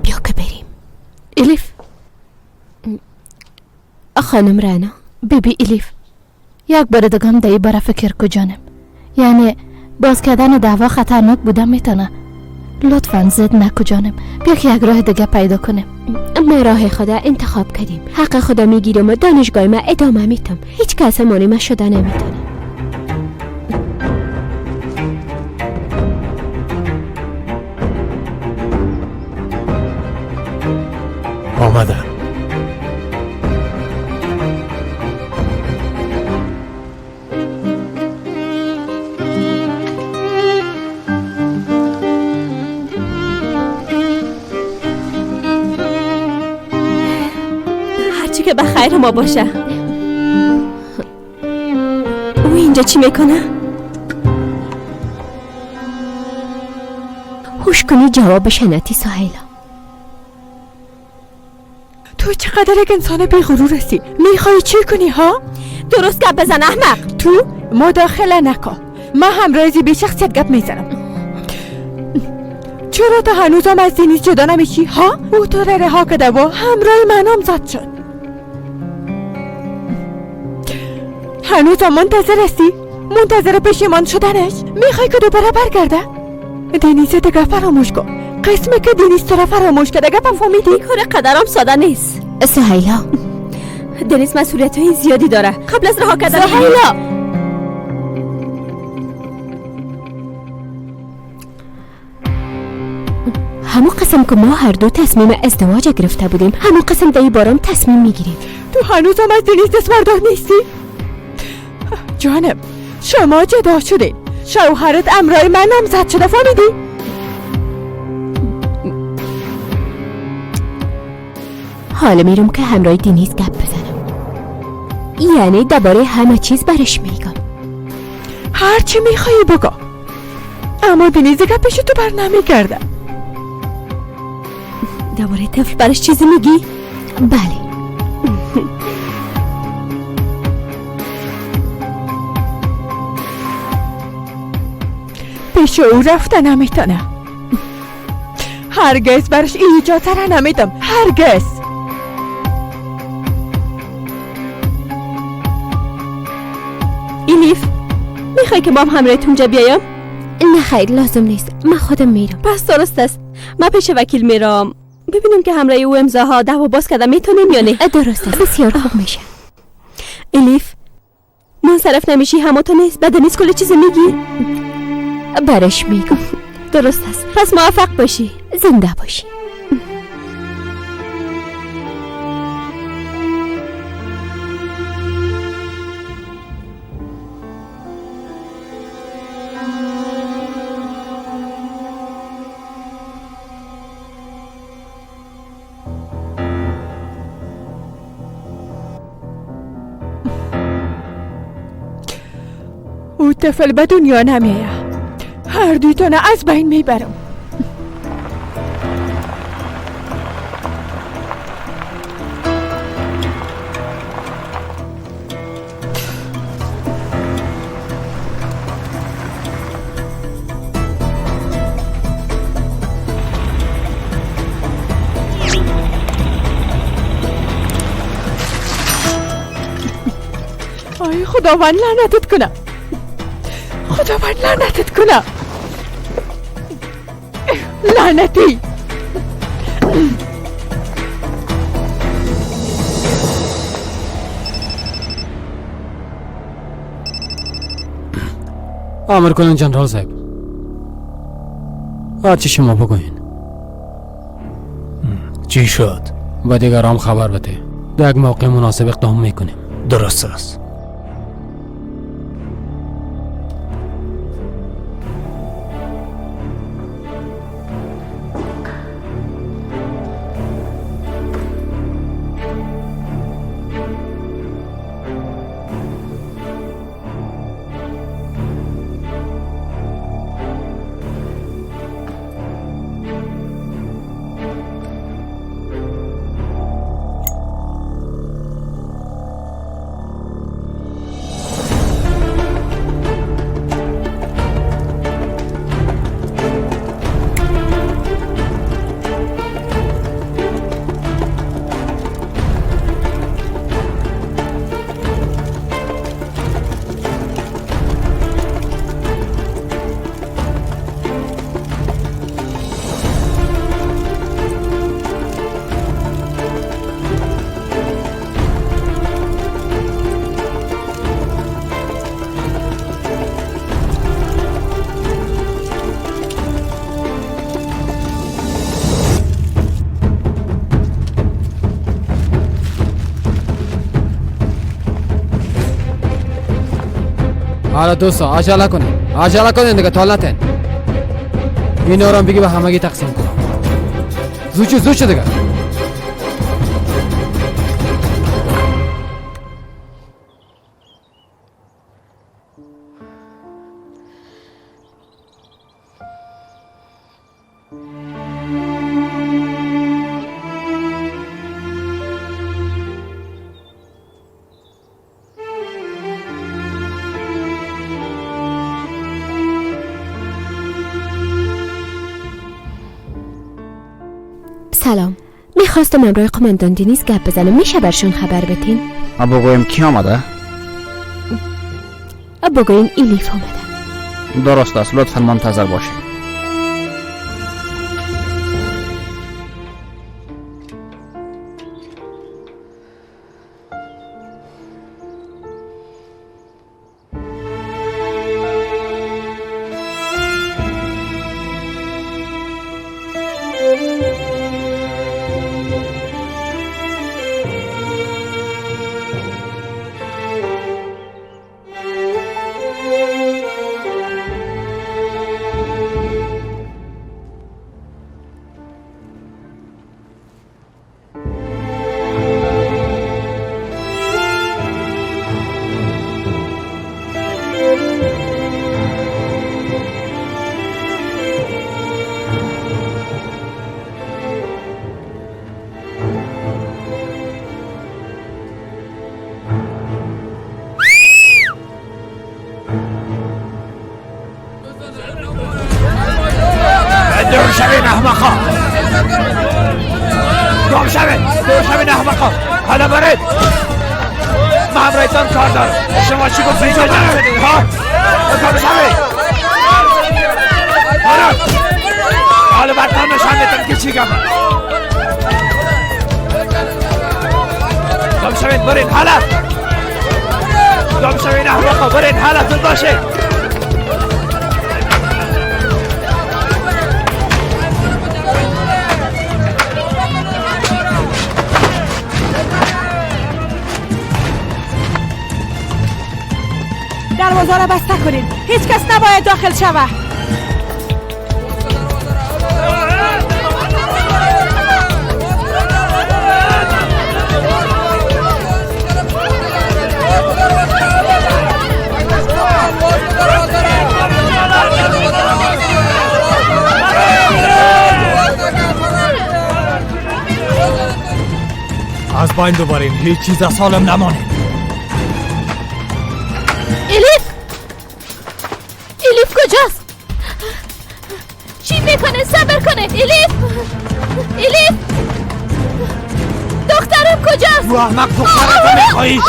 بیا که بریم. الیف، خانم رعنا. بیبی الیف، یک بار دیگه هم در باره فکر کو جانم. یعنی باز کردن دعوا خطرناک بوده میتونه. لطفا زد نکو جانم، بیا که یک راه دیگه پیدا کنیم. ما راه خدا انتخاب کردیم، حق خدا میگیرم و دانشگاه ما ادامه میتم. هیچ کس مانع ما شده نمیتونه. آمدم. هرچی که به خیر ما باشه. او اینجا چی میکنه؟ هوش کنی جوابش نتی سهیلا. تو چقدر یک انسان بی غرور هستی. میخوای چی کنی ها؟ درست گپ بزن احمق. تو مداخله نکن. من همراه بی شخصیت گپ میزنم. چرا تا هنوزم از دنیز جدا نمیشی ها؟ او تو را رها کرده و همراه منم زد شد. هنوزم منتظر هستی؟ منتظر پشیمان شدنش؟ میخوای که دوباره برگرده؟ دنیز دیگه فراموش کن. قسمه که دنیز تو را فراموش کرده. گپم فهمیدی؟ این کار قدرم ساده نیست سهیلا. دنیز مسئولیت های زیادی داره. قبل از رها کردن سهیلا. همون قسم که ما هر دو تصمیم ازدواج گرفته بودیم، همون قسم در بارم تصمیم میگیریم. تو هنوزم از دنیز دست بردار نیستی؟ جانم شما جدا شدین. شوهرت امرای من نامزد شده، فهمیدی؟ حالا میرم که همراه دنیز گپ بزنم، یعنی درباره همه چیز برش میگم. هر چی میخوایی بگو، اما دنیز گپش تو بر نمیگرده. درباره طفل برش چیزی میگی؟ بله. پیش او رفته نمیتونه. هرگز برش اجازه را نمیدم، هرگز. ایلیف، میخوای که با هم همراهت اونجا بیایم؟ نه خیر، لازم نیست، من خودم میرم. پس درست است، من پیش وکیل میرم ببینم که همراه او امضاها دعوا باز کرده میتونیم یا نه. درست است، بسیار خوب میشه. الیف، منصرف نمیشی؟ همه تو نیست، بعد نیست کل چیز میگی؟ برش میگم. درست است، پس موفق باشی. زنده باشی. او طفل به دنیا نمیه. هر دویتان از بین میبرم. آی خداوند لعنتت کنه. خداوند لعنتت کنه. لعنتی. امر کنن جنرال صاحب، هرچی شما بگوین. چی شد؟ با دیگرام خبر بده، در یک موقع مناسب اقدام میکنیم. درست است. حالا دوستا عجله کنین، عجله کنین دیگه، طال نتین. اینا رو هم بگی به همگی تقسیم کن. زود شو، زود شو دیگه. سلام، میخواستم امرای قماندان دینیز گپ بزنم، میشه برشون خبر بتین؟ بگویم کی آمده؟ بگویم ایلیف آمده. درست است، لطفا منتظر باشید. دروازه را بسته کنین، هیچ کس نباید داخل شود. از بین ببرین، هیچ چیز از سالم نمانید. الیف، الیف کجاست؟ چی میکنه؟ صبر کنه. الیف، الیف، دخترم کجاست؟ تو احمق، دخترت میخوایی؟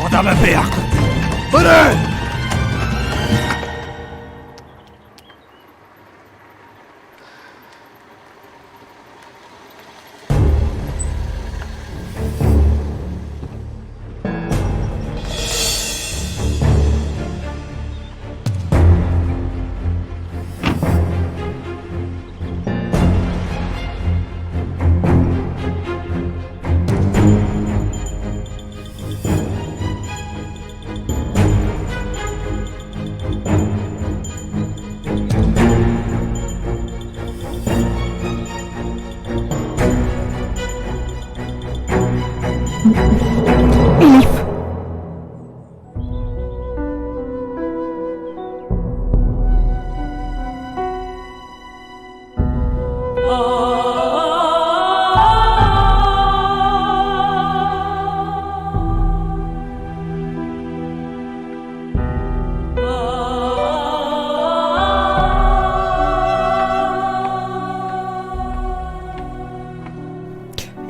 آدم بیعقل، بره.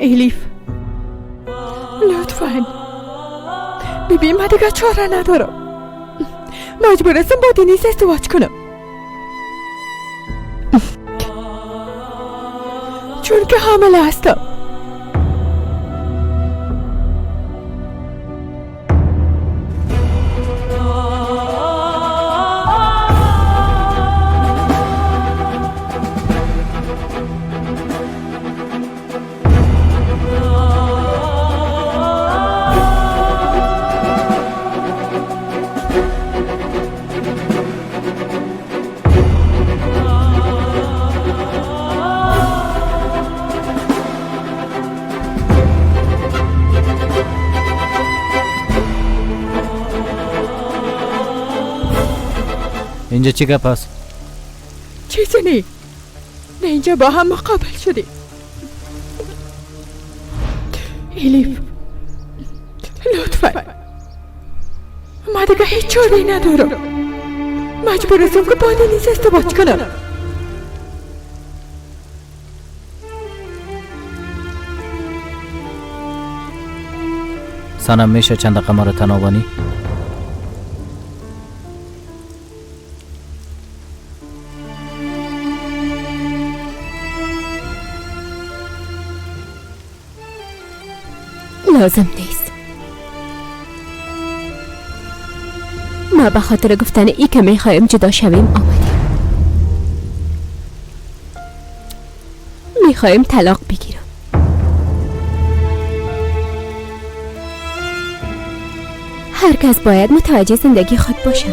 الیف، لطفاً ببین، من دیگه چاره ندارم، مجبور هستم با دنیز ازدواج کنم، چون که حامله هستم. اینجا چی گپ است؟ چیزی نی. نه اینجا با هم مقابل شدیم. الیف لطفا، ما دیگه هیچ چاره ندارم. مجبور هستم که با دنیز ازدواج کنم. سنم میشه چند دقیقه ما رو تنها؟ لازم نیست. ما به خاطر گفتن ای که میخوایم جدا شویم آمدیم. میخوایم طلاق بگیرم. هر کس باید متوجه زندگی خود باشه.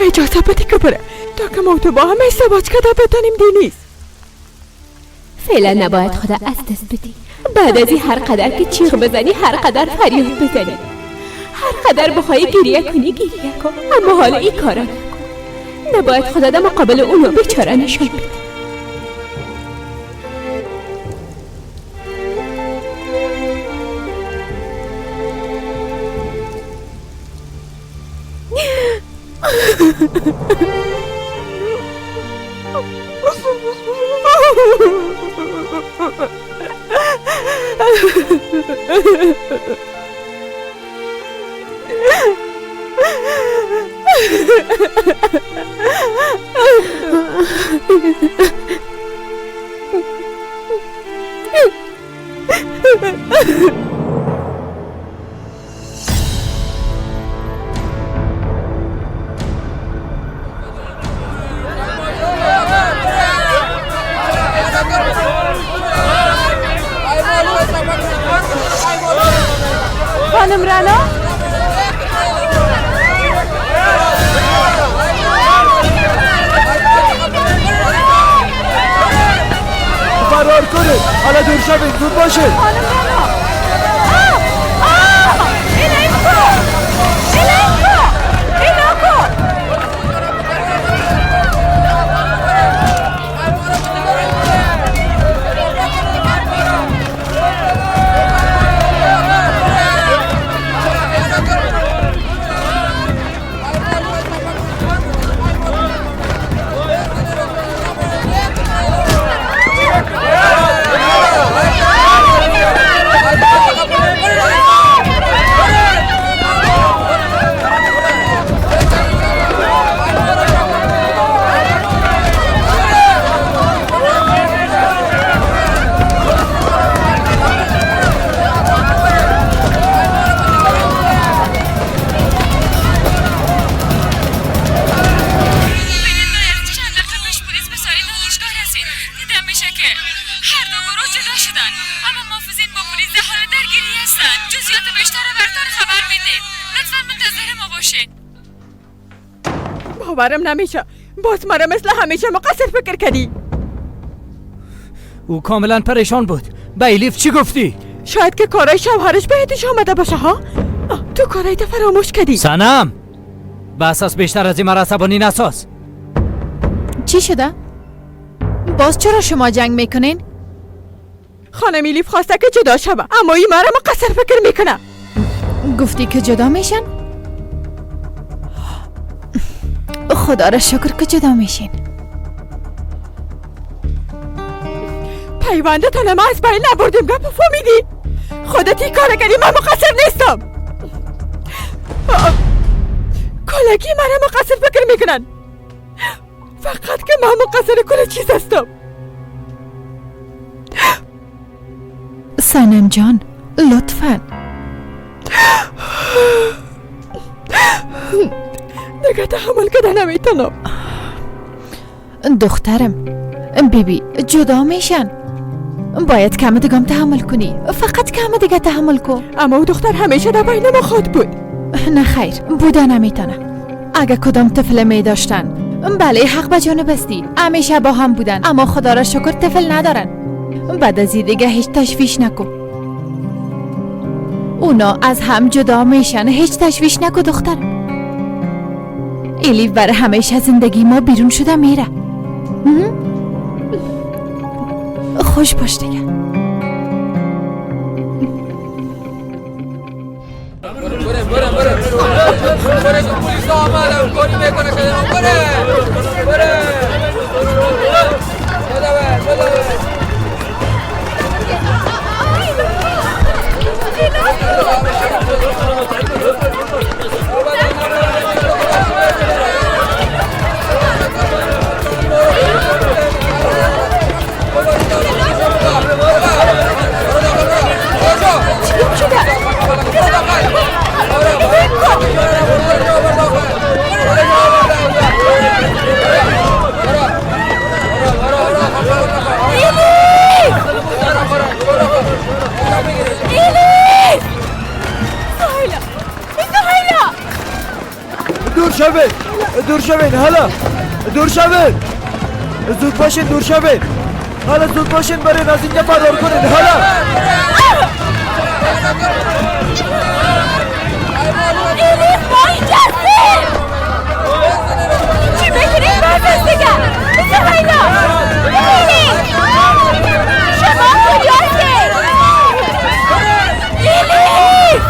اجازه بده که بره تا که ما تو با هم ازدواج کرده بتانیم. دنیز فعلا نباید خدا از دست بدی. بعد از این هر قدر که چیغ بزنی، هر قدر فریاد بزنی، هر قدر بخوای گریه کنی گریه کن، اما حالا این کارا نکن. نباید خدا در مقابل اونو بیچاره نشان بدی. خانم رنا، فرار کنید، حالا دور شوید، دور باشید. خانم رنا، آه اینکو اینکو اینکو. باورم نمیشه، باز مرا مثل همیشه مقصر فکر کردی. او کاملا پریشان بود. به الیف چی گفتی؟ شاید که کارای شوهرش بهتش آمده باشه ها. تو کارای تا فراموش کردی. سنم بس از بیشتر از این مرا عصبانی نساز. چی شده؟ باز چرا شما جنگ میکنین؟ خانم الیف خواسته که جدا شوه، اما این مرا مقصر فکر میکنه. گفتی که جدا میشن؟ خدا را شکر که جدا میشین. پیوندتان ما از بین نبردیم. گپ فهمیدی؟ خودت این کار کردی، من مقصر نیستم. کلگی مرا مقصر فکر میکنن، فقط که من مقصر کل چیز هستم. سنم جان لطفا. دیگه تحمل کده نمیتونم. دخترم بیبی جدا میشن، باید کم دیگه تحمل کنی، فقط کم دیگه تحمل کن. اما او دختر همیشه در بین ما خود بود. نه خیر، بوده نمیتونه. اگه کدام طفل می داشتن بله حق به جانب استی، همیشه با هم بودن، اما خدا را شکر طفل ندارن. بعد از این دیگه هیچ تشویش نکن. اونا از هم جدا میشن، هیچ تشویش نکن دخترم. الیف برای همیشه زندگی ما بیرون شده میره. خوش باش دیگه. دور شوید، حالا دور شوید، زود باشین، دور شوید، حالا زود باشین، برین از اینجا فرار کنین، حالا. الیف ما اینجا هستیم. چی بگیریم باز از دیگه؟ سهیلا، الیف شما کجا هستید؟ الیف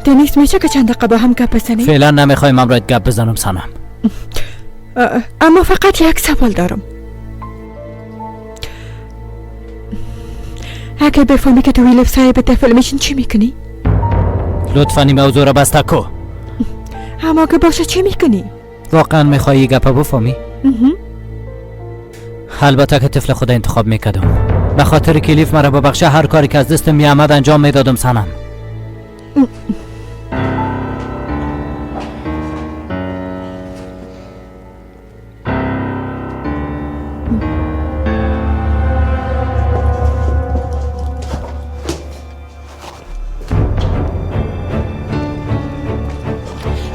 دنیز میشه که چند دقیقه با هم گپ بزنیم؟ فعلا نمیخوایم امرایت گپ بزنم سنم. اما فقط یک سوال دارم. اگر بفهمی که تو الیف صاحب طفل میشین چی میکنی؟ لطفا این موضوع را بسته کو. اما که باشه چی میکنی؟ واقعا میخوایی گپ بفهمی؟ البته که طفل خود انتخاب میکردم. به خاطر که الیف مرا ببخشه هر کاری که از دستم میامد انجام میدادم سنم.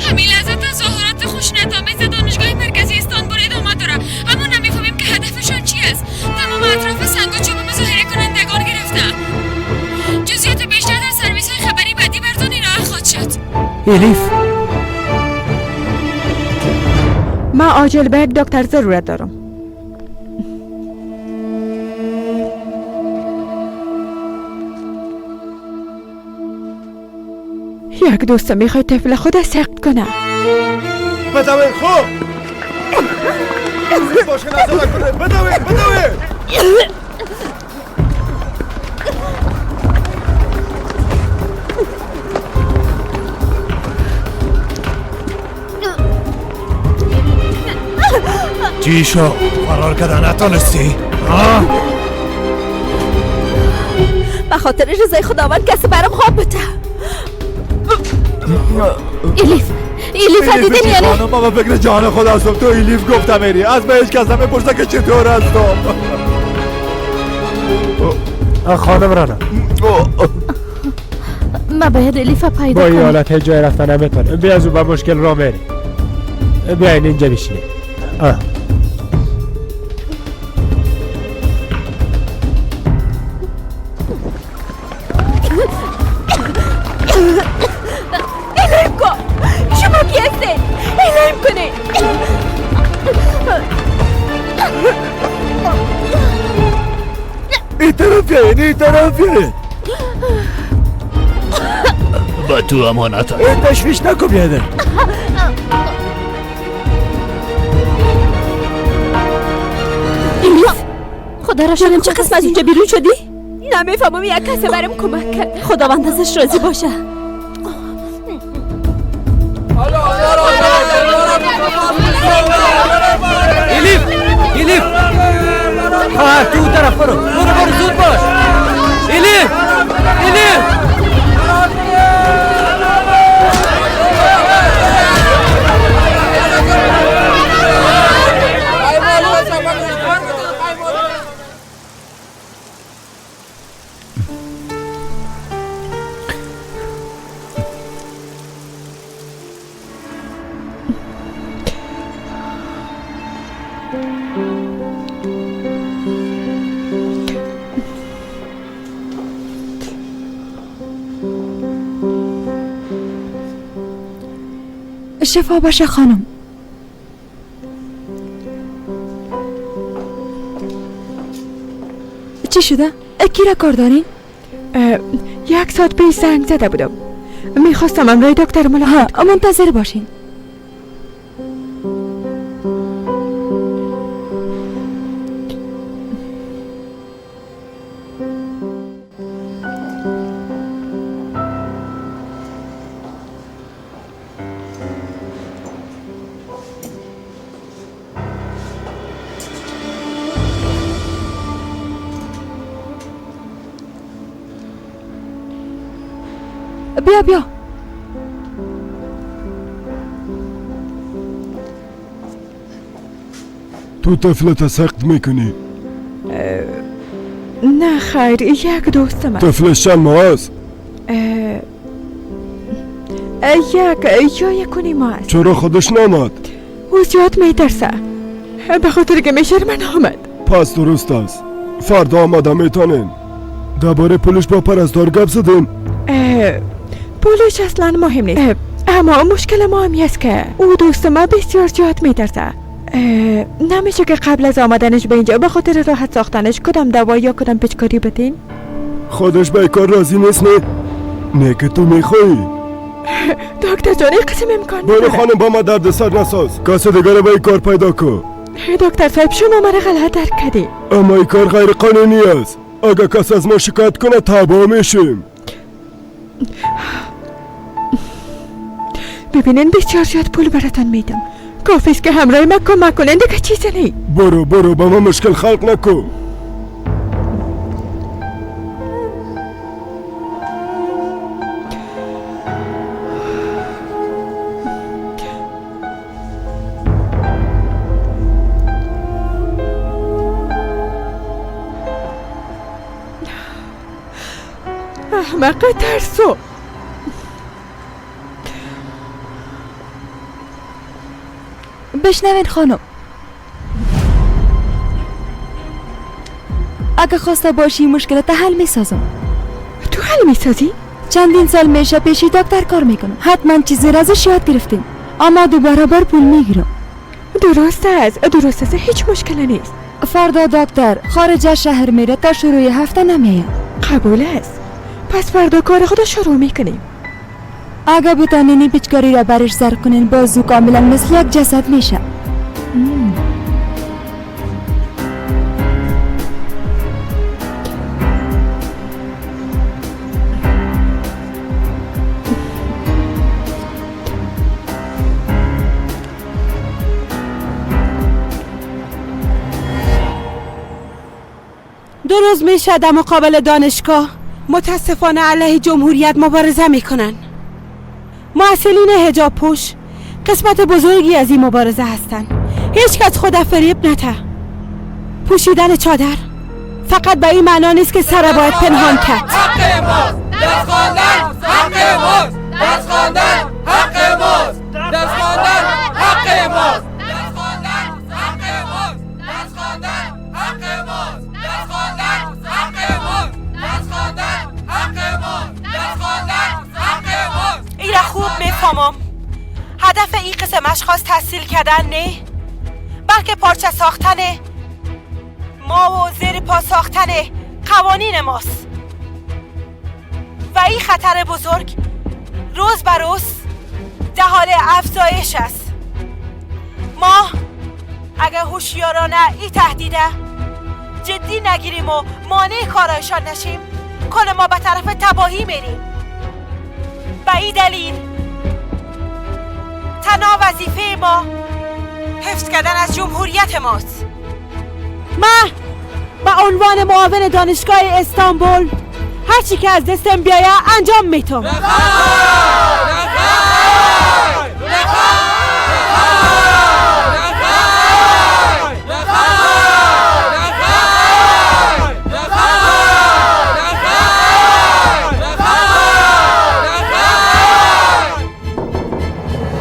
همین لحظه تظاهرات خشونت‌آمیز دانشگاه مرکزی استانبول ادامه داره، اما نمیفهمیم که هدفشان چی است. تمام اطراف سنگ و چوب مظاهره کنندگان گرفته. جزئیات بیشتر در سرویس های خبری بعدی براتون ارائه خواهد شد. الیف ما عاجل به یک دکتر ضرورت دارم. یک دوست میخواد طفل خود سقط کنه. بدوی خوب باشه، نظر کنه. بدوی بدوی. چی شو؟ فرار کردن نتونستی؟ ها؟ به خاطر رضای خداوند کسی برام خواب بده. الیف، الیف دیدین یا نه؟ خانم ما به فکر جان خود هستم. تو الیف گفتم اری از به هیچ کس نمیپرسه که چطور هستم. خانم رانا ما باید الیف پیدا با این کنم. حالت هیچ جای رفتن نمیتونه. بیا از او با مشکل را میری. بیاین اینجا بشینید. الهیم کن. شما کی هستید؟ الهیم کنید. این طرف بیاین، این طرف بیاین. با تو امانت. تشویش نکن بیادر. الیف خدا را شکر. چه قسم از اینجا بیرون شدی؟ نمیفهمم. یک کسی برام کمک کرد. خداوند ازش راضی باشه. الیف الیف، خواهر تو اون طرف برو، برو برو زود باش. الیف، الیف. شفا باشه خانم. چی شده؟ کی را کار دارین؟ 1 ساعت پیش زنگ زده بودم، میخواستم امرای دکتر ملاقات. منتظر باشین. بیا بیا. تو طفلت سخت میکنی؟ نه خیر، یک دوست من. طفلش چند ماه است؟ 1 یا 1.5 ماه است. چرا خودش نامد؟ او زیاد میترسه، به خاطر که میشر من آمد. پس درست است، فردا آمده میتونین. درباره پولش با پرستار گپ زدین؟ پولش اصلا مهم نیست، اما مشکل ما همی است که او دوست ما بسیار زیاد میترسه. نمیشه که قبل از آمدنش به اینجا به خاطر راحت ساختنش کدام دوا یا کدام پیچکاری بدین؟ خودش به کار راضی نیست. نه نه که تو میخوایی. دکتر جان این قسم امکان نداره. برو خانم با ما درد سر نساز، کس دیگر به این کار پیدا کن. دکتر صاحب شما مرا غلط درک کردی. اما این کار غیر قانونی است، اگر کس از ما شکایت کنه تباه میشیم. ببینین بسیار زیاد پول براتان میدم، کافی است که همراه من کمک کنین، دیگه چیزی نی. برو برو، با ما مشکل خلق نکن. احمق ترسو. بشنوین خانم، اگه خواسته باشی مشکلات حل میسازم. تو حل میسازی؟ چندین سال میشه پیشی دکتر کار میکنم، حتما چیزی را ازش یاد گرفتیم، اما 2 برابر پول میگیرم. درست است، درست است، هیچ مشکل نیست. فردا دکتر خارج از شهر میره، تا شروع هفته نمیاد. قبول است، پس فردا کار خود شروع میکنیم. اگه بتانینی پیچکاری را برش زر کنین، بازو کاملا مثل یک جسد میشه. دو روز میشه در مقابل دانشگاه متاسفانه علیه جمهوریت مبارزه میکنن. محصلین حجاب پوش قسمت بزرگی از این مبارزه هستن. هیچ کس خود فریب نته. پوشیدن چادر فقط به این معنا نیست که سر باید پنهان کرد. حق ماست، درس خواندن حق ماست، درس خواندن حق ماست، درس خواندن حق ماست، درس خواندن حق ماست، درس خواندن حق ماست، درس خواندن حق ماست، درس خواندن حق ماست، درس خواندن حق ماست. ایره خوب میفهمم. هدف این قسم اشخاص تحصیل کردن نه، بلکه پارچه ساختن ما و زیر پا ساختن قوانین ماست. و این خطر بزرگ روز بر روز در حال افزایش است. ما اگر هوشیارانه این تهدیده جدی نگیریم و مانع کارایشان نشیم، کل ما به طرف تباهی میریم. به این دلیل تنها وظیفه ما حفظ کردن از جمهوریت ماست. من به عنوان معاون دانشگاه استانبول هرچی که از دستم بیایه انجام میتم.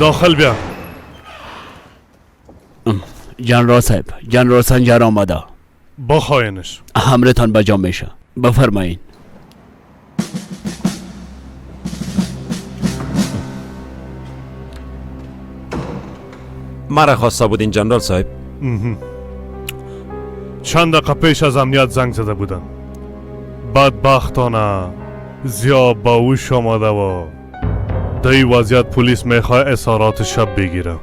داخل بیا. جنرال صاحب، جنرال سنجر آمده. بخواینش. حملتان بجا میشه. بفرمایین. مرا خواسته بودین جنرال صاحب؟ چند دقیقه پیش از امنیت زنگ زده بودن. بدبختانه ضیا با هوش آمده و در این وضعیت پلیس میخواه اظهارات شب بگیره.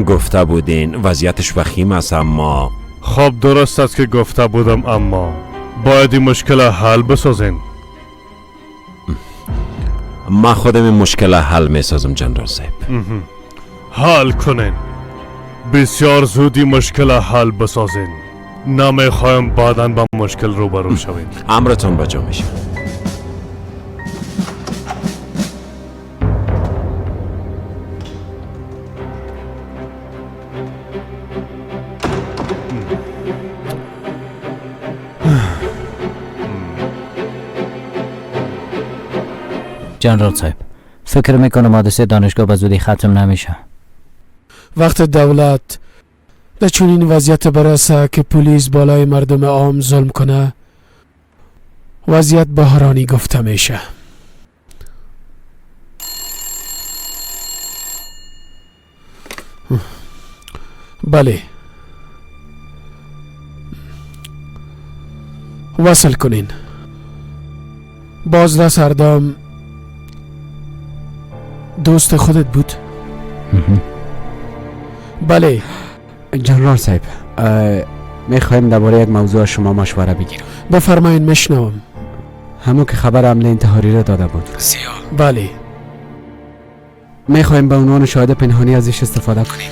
گفته بودین وضعیتش وخیم است اما خب درست است که گفته بودم، اما باید این مشکل حل بسازین. ما خودم این مشکل حل میسازم جنرال صاحب. حل کنین، بسیار زودی مشکل حل بسازین. نمیخوایم بعدا با مشکل روبرو شوین. امرتون بجا میشه. جنرال صاحب، فکر میکنم حادثه دانشگاه به زودی ختم نمیشه. وقت دولت در چنین وضعیت برسه که پلیس بالای مردم عام ظلم کنه، وضعیت بحرانی گفته میشه. بله، وصل کنین. بازرس اردام دوست خودت بود؟ بله. جنرال صاحب، میخوایم درباره یک موضوع شما مشوره بگیرم. بفرمایین، میشنوم. همون که خبر حمله انتحاری را داده بود. بله. میخوایم به عنوان شاهد پنهانی ازش استفاده کنیم.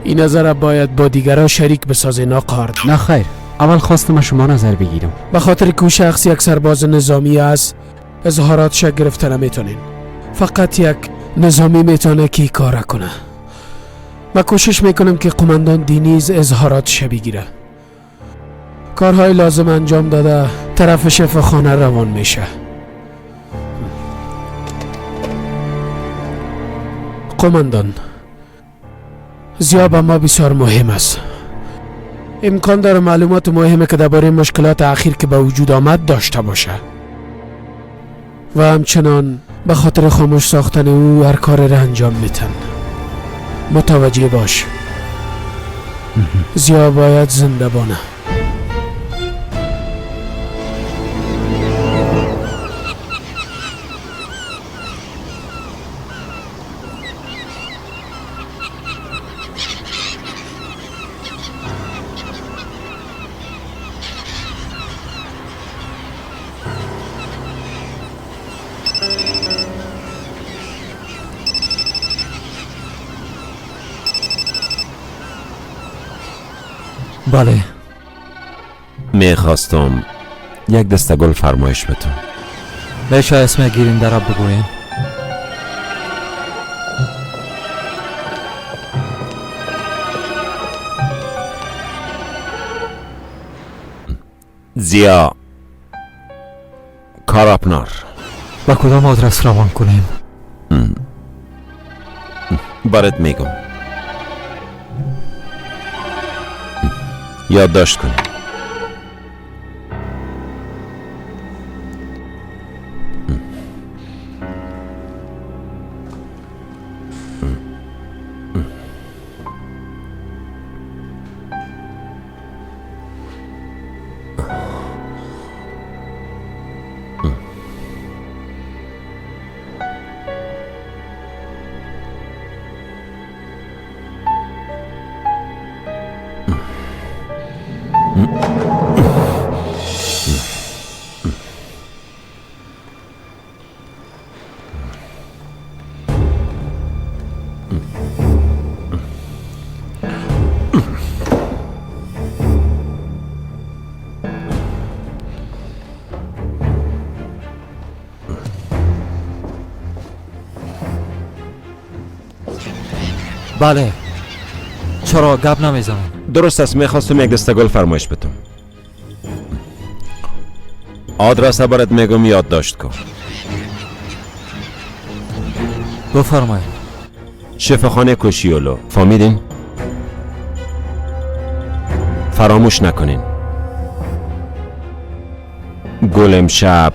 این نظر باید با دیگران شریک بسازین آقا اردام. نه خیر، اول خواستم شما نظر بگیرم. به خاطر که شخص یک سرباز نظامی است، اظهاراتش گرفته نمیتونین. فقط یک نظامی میتونه که کار کنه. ما کوشش میکنم که قماندان دینیز اظهاراتش بگیره. کارهای لازم انجام داده طرف شفاخانه روان میشه. قماندان، ضیا به ما بسیار مهم است. امکان داره معلومات مهمه که درباره مشکلات اخیر که به وجود آمد داشته باشه و همچنان به خاطر خاموش ساختن او هر کار را انجام میتن. متوجه باش، ضیا باید زنده بانه. بله. میخواستم یک دسته گل فرمایش بتون. میشه اسم گیرنده را بگوین؟ ضیا کاراپنار. با کدام آدرس روان کنیم؟ برات میگم، یادداشت کنیم. بله. چرا گپ نمیزنم؟ درست است، میخواستم یک دسته گل فرمایش بتم. آدرس برات میگم، یادداشت کن. بفرمایید. شفاخانه کوشیولو، فهمیدین؟ فراموش نکنین. گل امشب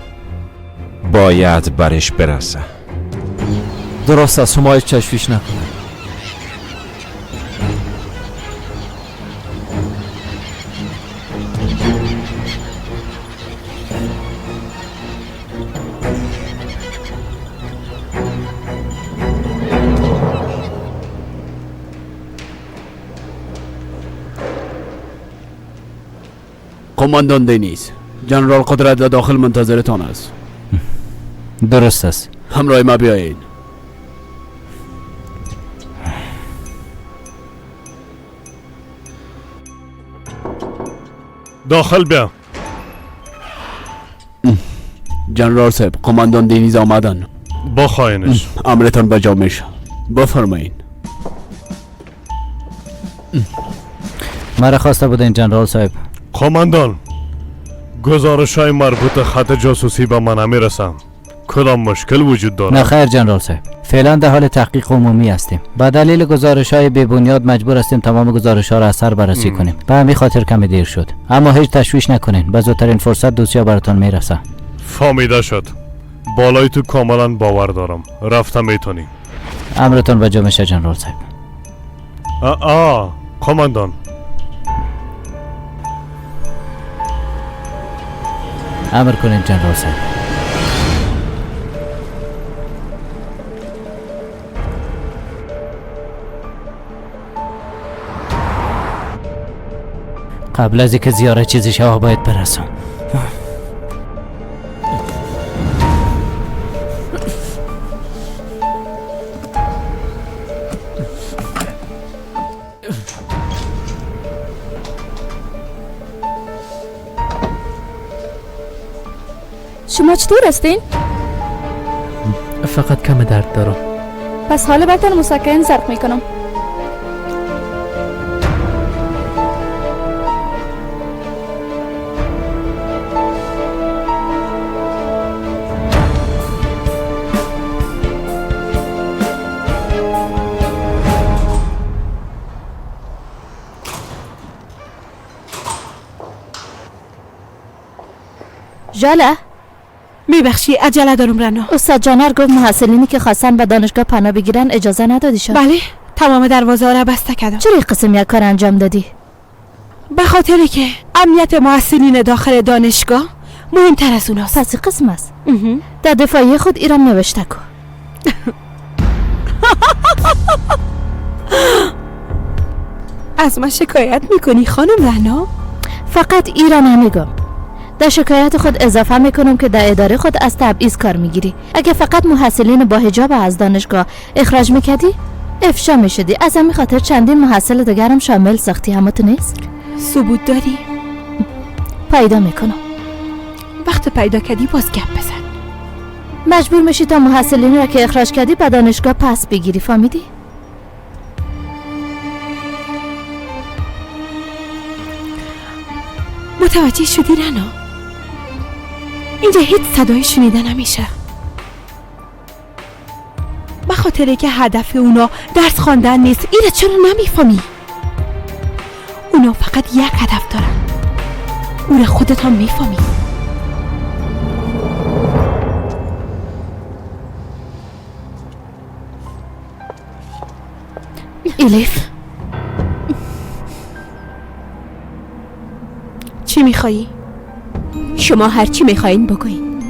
باید برش برسه. درست است، شما هیچ تشویش نکنید. قماندان دنیز، جنرال قدرت در داخل منتظرتان است. درست است. همراه ما بیایید. داخل بیا. جنرال صاحب، قماندان دنیز آمدن. بخواینش. امرتان بجا میشه. بفرمایین. مرا خواسته بودین جنرال صاحب. قماندان، گزارش های مربوط خط جاسوسی به من نمیرسم. کدام مشکل وجود دارد؟ نه خیر جنرال صاحب، فعلا در حال تحقیق عمومی هستیم. به دلیل گزارش های بی بنیاد مجبور هستیم تمام گزارش ها را از سر بررسی کنیم. به همین خاطر کمی دیر شد. اما هیچ تشویش نکنین، به زودترین فرصت دوسیه براتان میرسه. فهمیده شد. بالای تو کاملا باور دارم. رفتم میتونی. امرتان به جا میشه جنرال صاحب. قماندان، امر کنین جنرال صاحب. قبل از اینکه زیاره چیزی شوه باید برسم. شما چطور هستین؟ فقط کم درد دارم. پس حالا براتون مسکن زرق میکنم. ژاله، میبخشی عجله دارم رنا. استاد جانر گفت محصلینی که خواستن به دانشگاه پناه بگیرن اجازه ندادی شد. بله، تمام دروازه را بسته کردم. چرا این قسم یک کار انجام دادی؟ به خاطر که امنیت محصلین داخل دانشگاه مهمتر از اوناست. پس این قسم است. در دفاعی خود ایران نوشته کن. از من شکایت میکنی خانم رنا؟ فقط ایران نمیگم. در شکایت خود اضافه میکنم که در اداره خود از تبعیض کار میگیری. اگه فقط محصلین با حجاب از دانشگاه اخراج میکردی افشا میشدی. از همین خاطر چندین محصل دیگرم شامل ساختی. همه تو نیست؟ ثبوت داری؟ پیدا میکنم. وقت پیدا کردی باز گپ بزن. مجبور میشی تا محصلین را که اخراج کردی به دانشگاه پس بگیری. فهمیدی؟ متوجه شدی رنا؟ اینجا هیچ صدایی شنیده نمیشه. به خاطر که هدف اونا درس خواندن نیست. ایره چرا نمیفهمی؟ اونا فقط یک هدف دارن. اون خودت هم میفهمی. الیف، چی میخوایی؟ شما هر چی میخواین بگوین.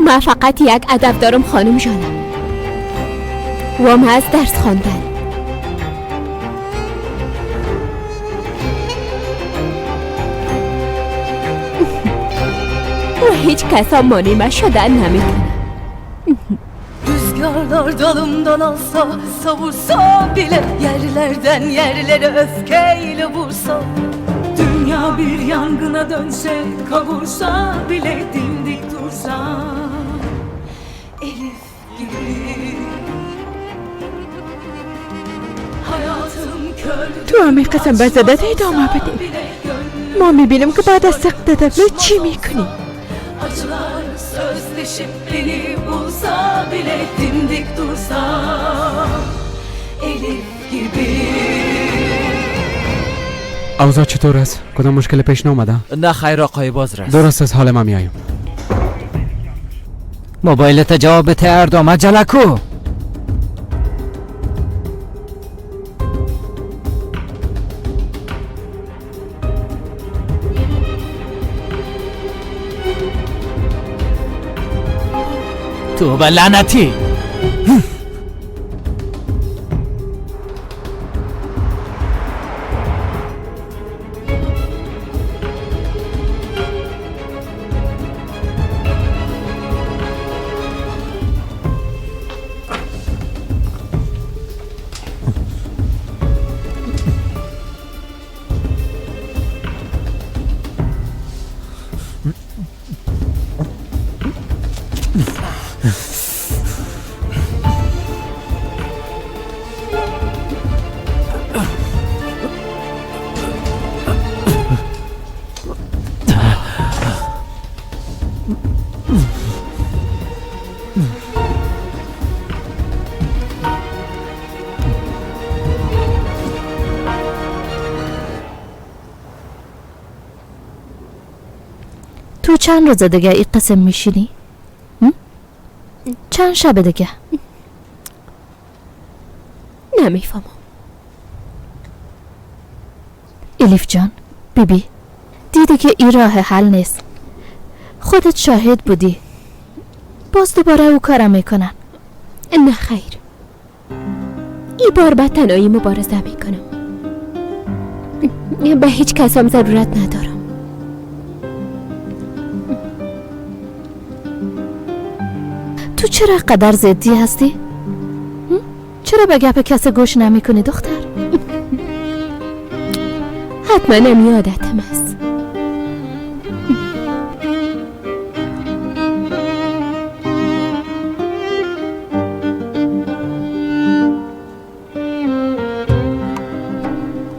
من فقط یک ادب دارم خانم جانم، و من از درس خواندن. و هیچ کسا مانع من شدن نمیتونه. Rüzgarlar dalımdan alsa, savursa bile, yerlerden yerlere öfkeyle vursa, dünya bir yangına dönse, kavursa bile, dimdik dursa, Elif gibi. تو همه قسم به زدت ادامه بده. ما میبینیم که بعد از سقط طفل چی میکنی. Acılar sözleşip beni bulsa bile dimdik dursam Elif gibi. اوضاع چطور است؟ کدام مشکل پیش نامده؟ نه خیر آقای بازرس. درست از حال ما میایم. موبایلت جواب بده اردام، عجله کو. تو به لعنتی. تو چند روز دیگه این قسم میشینی؟ چند شب دیگه؟ نمیفهمم. الیف جان، بیبی، دیدی که این راه حل نیست. خودت شاهد بودی. باز دوباره او کارم میکنن. نه خیر، این بار به تنهایی مبارزه میکنم. به هیچ کس هم ضرورت ندارم. تو چرا قدر زدی هستی؟ چرا به گپ کسی گوش نمی کنی دختر؟ حتما هم یادتم است.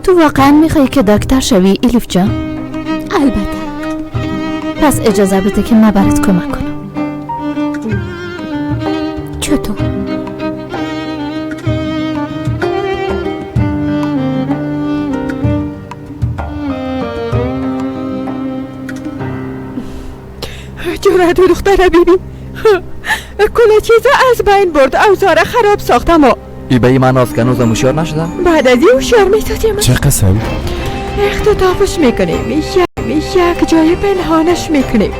تو واقعا میخوایی که دکتر شوی الیف جان؟ البته. پس اجازه بده که من برات کمک کنم. چطور؟ جرأت دختر بیبی کل چیزا از بین برد، اوزار خراب ساختم. و ای به این معناست که هنوزم هوشیار نشدم؟ بعد از این هوشیار میسازیم. چه قسم؟ اختطافش میکنیم، یک جای پنهانش میکنیم.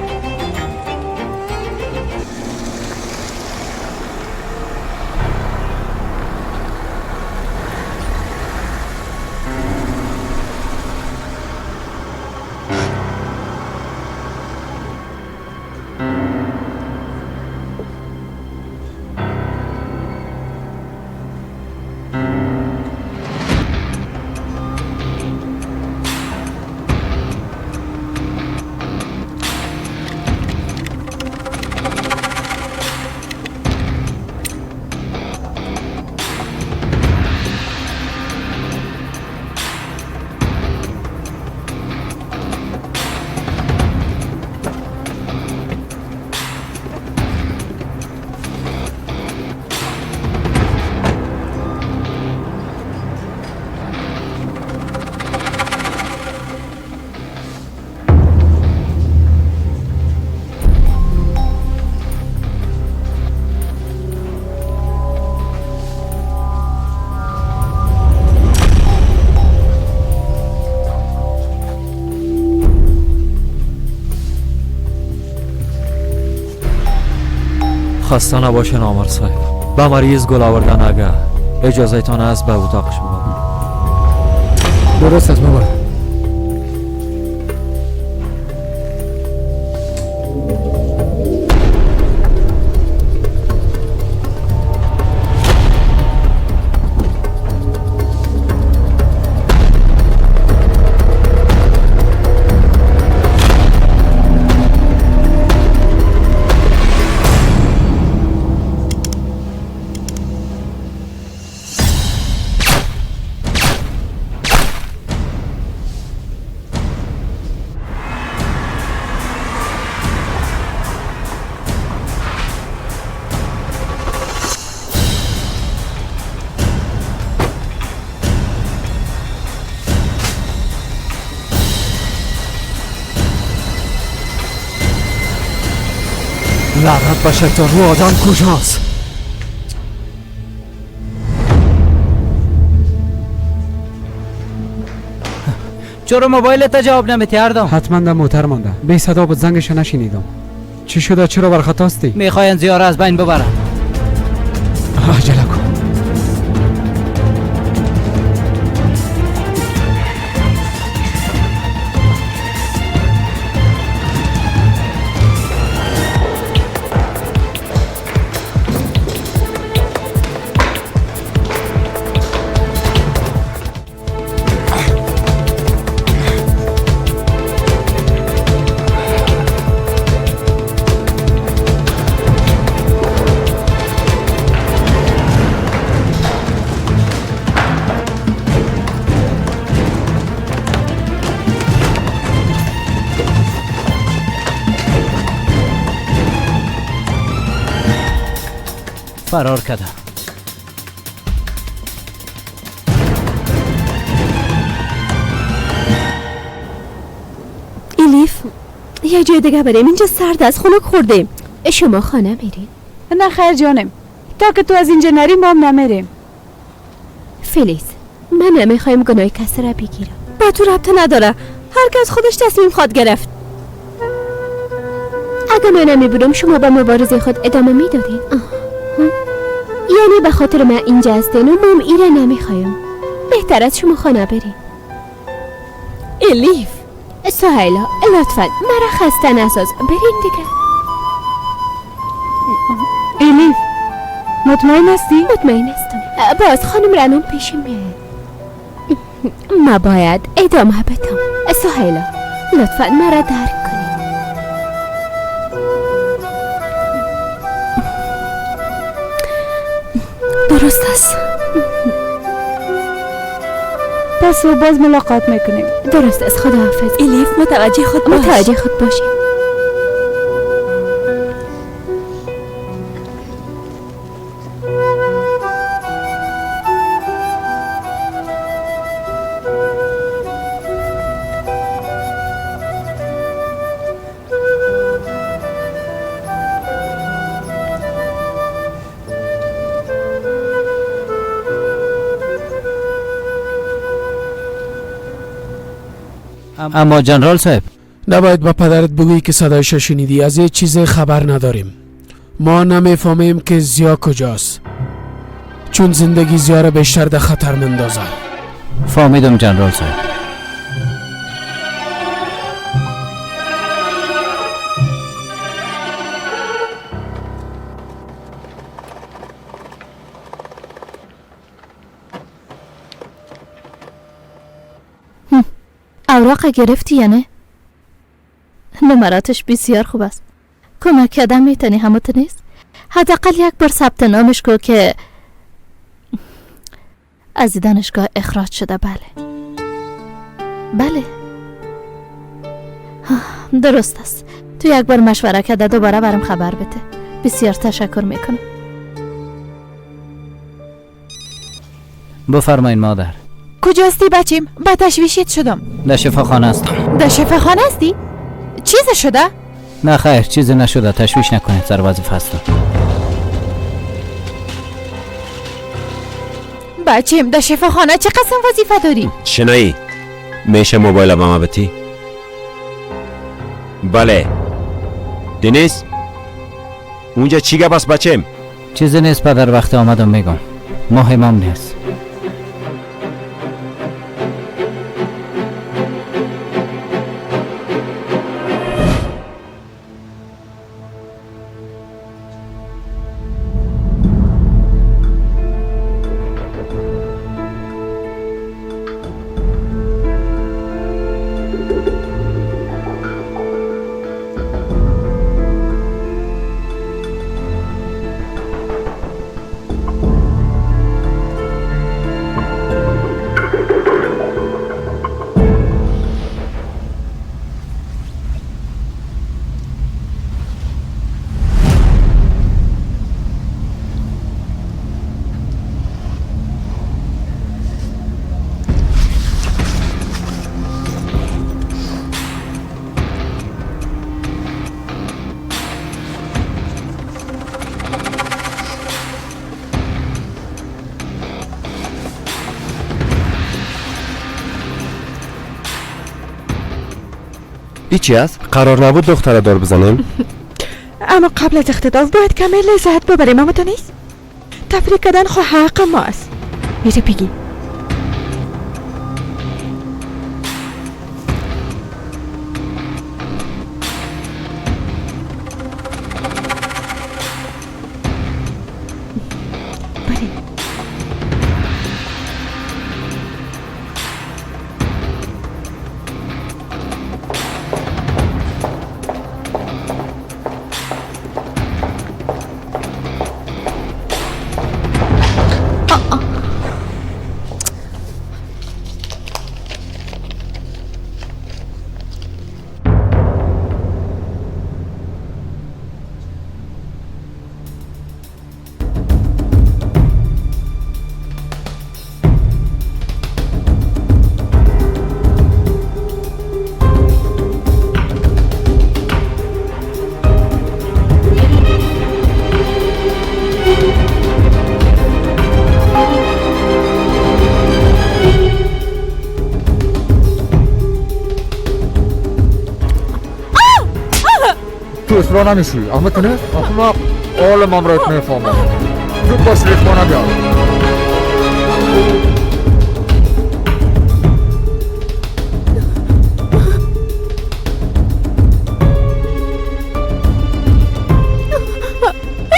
خسته نباشین آمر صاحب. به مریض گل آوردن اگه اجازه تان است به اتاقش ببرم. درست است ببر. لعنت به شیطان، او آدم کجاست؟ چرا موبایلت جواب نمیتی اردم؟ حتما در موتر مانده. بی صدا بود، زنگش نشنیدم. چی شده؟ چرا برخط هستی؟ میخواین زیاره از بین ببرن. عجله کن. فرار کرده. ایلیف یه جای دیگه بریم، اینجا سرد از خنک خوردیم. شما خانه میرین؟ نه خیر جانم، تا که تو از اینجا نری ما هم نمیریم. فلیز من نمیخوایم گناه کسی را بگیرم. با تو ربطه نداره، هر کس خودش تصمیم خواد گرفت. اگه من نمیبودم شما به مبارزه خود ادامه میدادین. یعنی به خاطر من اینجا هستین و مام ایره نمیخوایم. بهتر از شما خانه بریم. الیف سهیلا لطفا مرا خسته نساز، بریم دیگه. الیف مطمئن هستی؟ مطمئن هستم. باز خانم رنم پیش میاد. ما باید ادامه بدم. سهیلا لطفا مرا درک کنید. درست است. پس و باز ملاقات میکنیم. درست است، خداحافظ. الیف متوجه خود باش. متوجه خود باشیم. اما جنرال صاحب نباید به پدرت بگویی که صدایش شنیدی. از یه چیز خبر نداریم. ما نمیفهمیم که زیا کجاست، چون زندگی زیا را بیشتر در خطر مندازه. فهمیدم جنرال صاحب. اوراق گرفتی یا نه؟ نمراتش بسیار خوب است. کمک کردن میتونی، هموت نیست؟ حداقل یک بار ثبت نامش کو که از دانشگاه اخراج شده. بله بله درست است. تو یک بار مشوره کرده دوباره برام خبر بده. بسیار تشکر میکنم. بفرمایین مادر. کجاستی بچیم؟ به تشویشت شدم. در شفاخانه هستم. در شفاخانه هستی؟ چیز شده؟ نه خیر چیزی نشده، تشویش نکنید، سر وظیفه هستم. بچیم در شفاخانه چه قسم وظیفه داری؟ شنایی میشه موبایل به ما بتی؟ بله دنیز اونجا چی گپ است بچیم؟ چیزی نیست پدر، وقتی آمدم میگم. مهمم نیست. این چی است؟ قرار نبود دختر دار بزنیم؟ اما قبل از اختطاف باید کمی لذت ببریم. اما تو نیست؟ تفریح کردن خو حق ماست. میره بگی تو نمیشی احمد کنه؟ احمق حال ممرت میفهمم. زود باش ریخمانه بیا.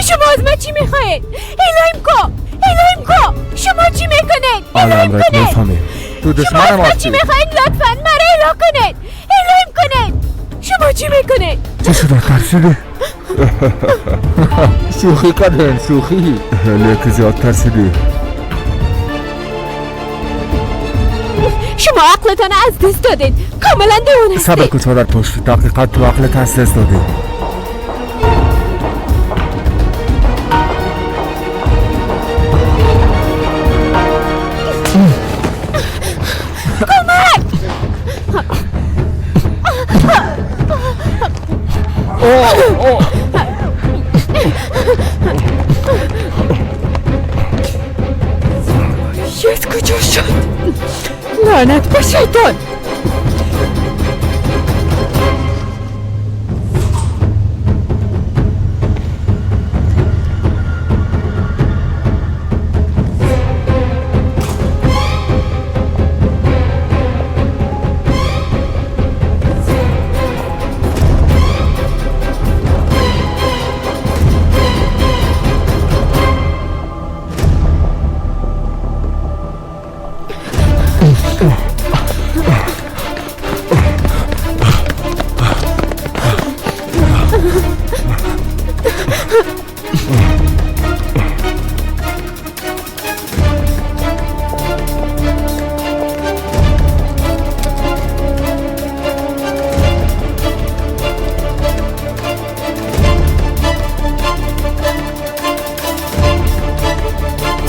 شما از من چی میخواید؟ الهیم کو، الهیم کو، شما چی میکنید؟ الهیم کنید. تو دشمن شما از من چی میخواید؟ لطفا مرا اله کنید، الهیم کنید. شما چی میکنید؟ چه شده؟ ترسیدی؟ شوخی کردن، شوخی. لیک زیاد ترسیدی. شما عقلتان از دست دادید، کاملا دیوانه هستید. صبر کن چادر پشت، دقیقا تو عقلت از دست دادی. کمک! یس کجا شد؟ لعنت به شیطان.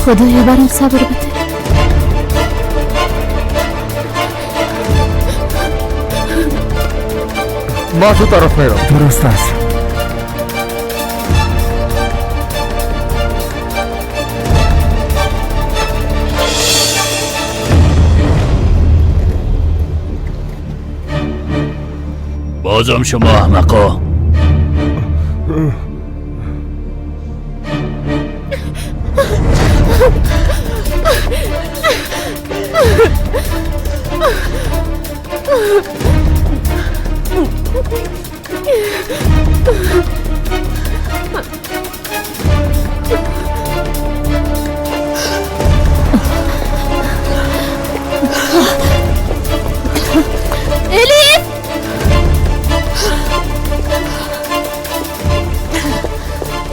خدایا برام صبر بده. ما تو طرف میرم. درست است. بازم شما احمقا. الیف،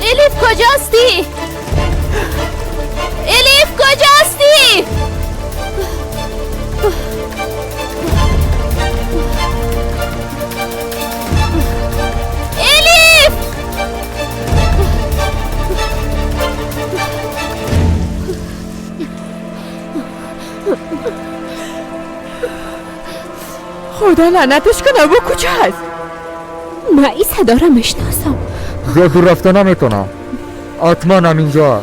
الیف کجاستی؟ الیف کجاستی؟ الیف! خدا لعنتش کنه، او کجا هست؟ من این صدا را میشناسم. زیاد دور رفته نمیتونم، حتما هم اینجا.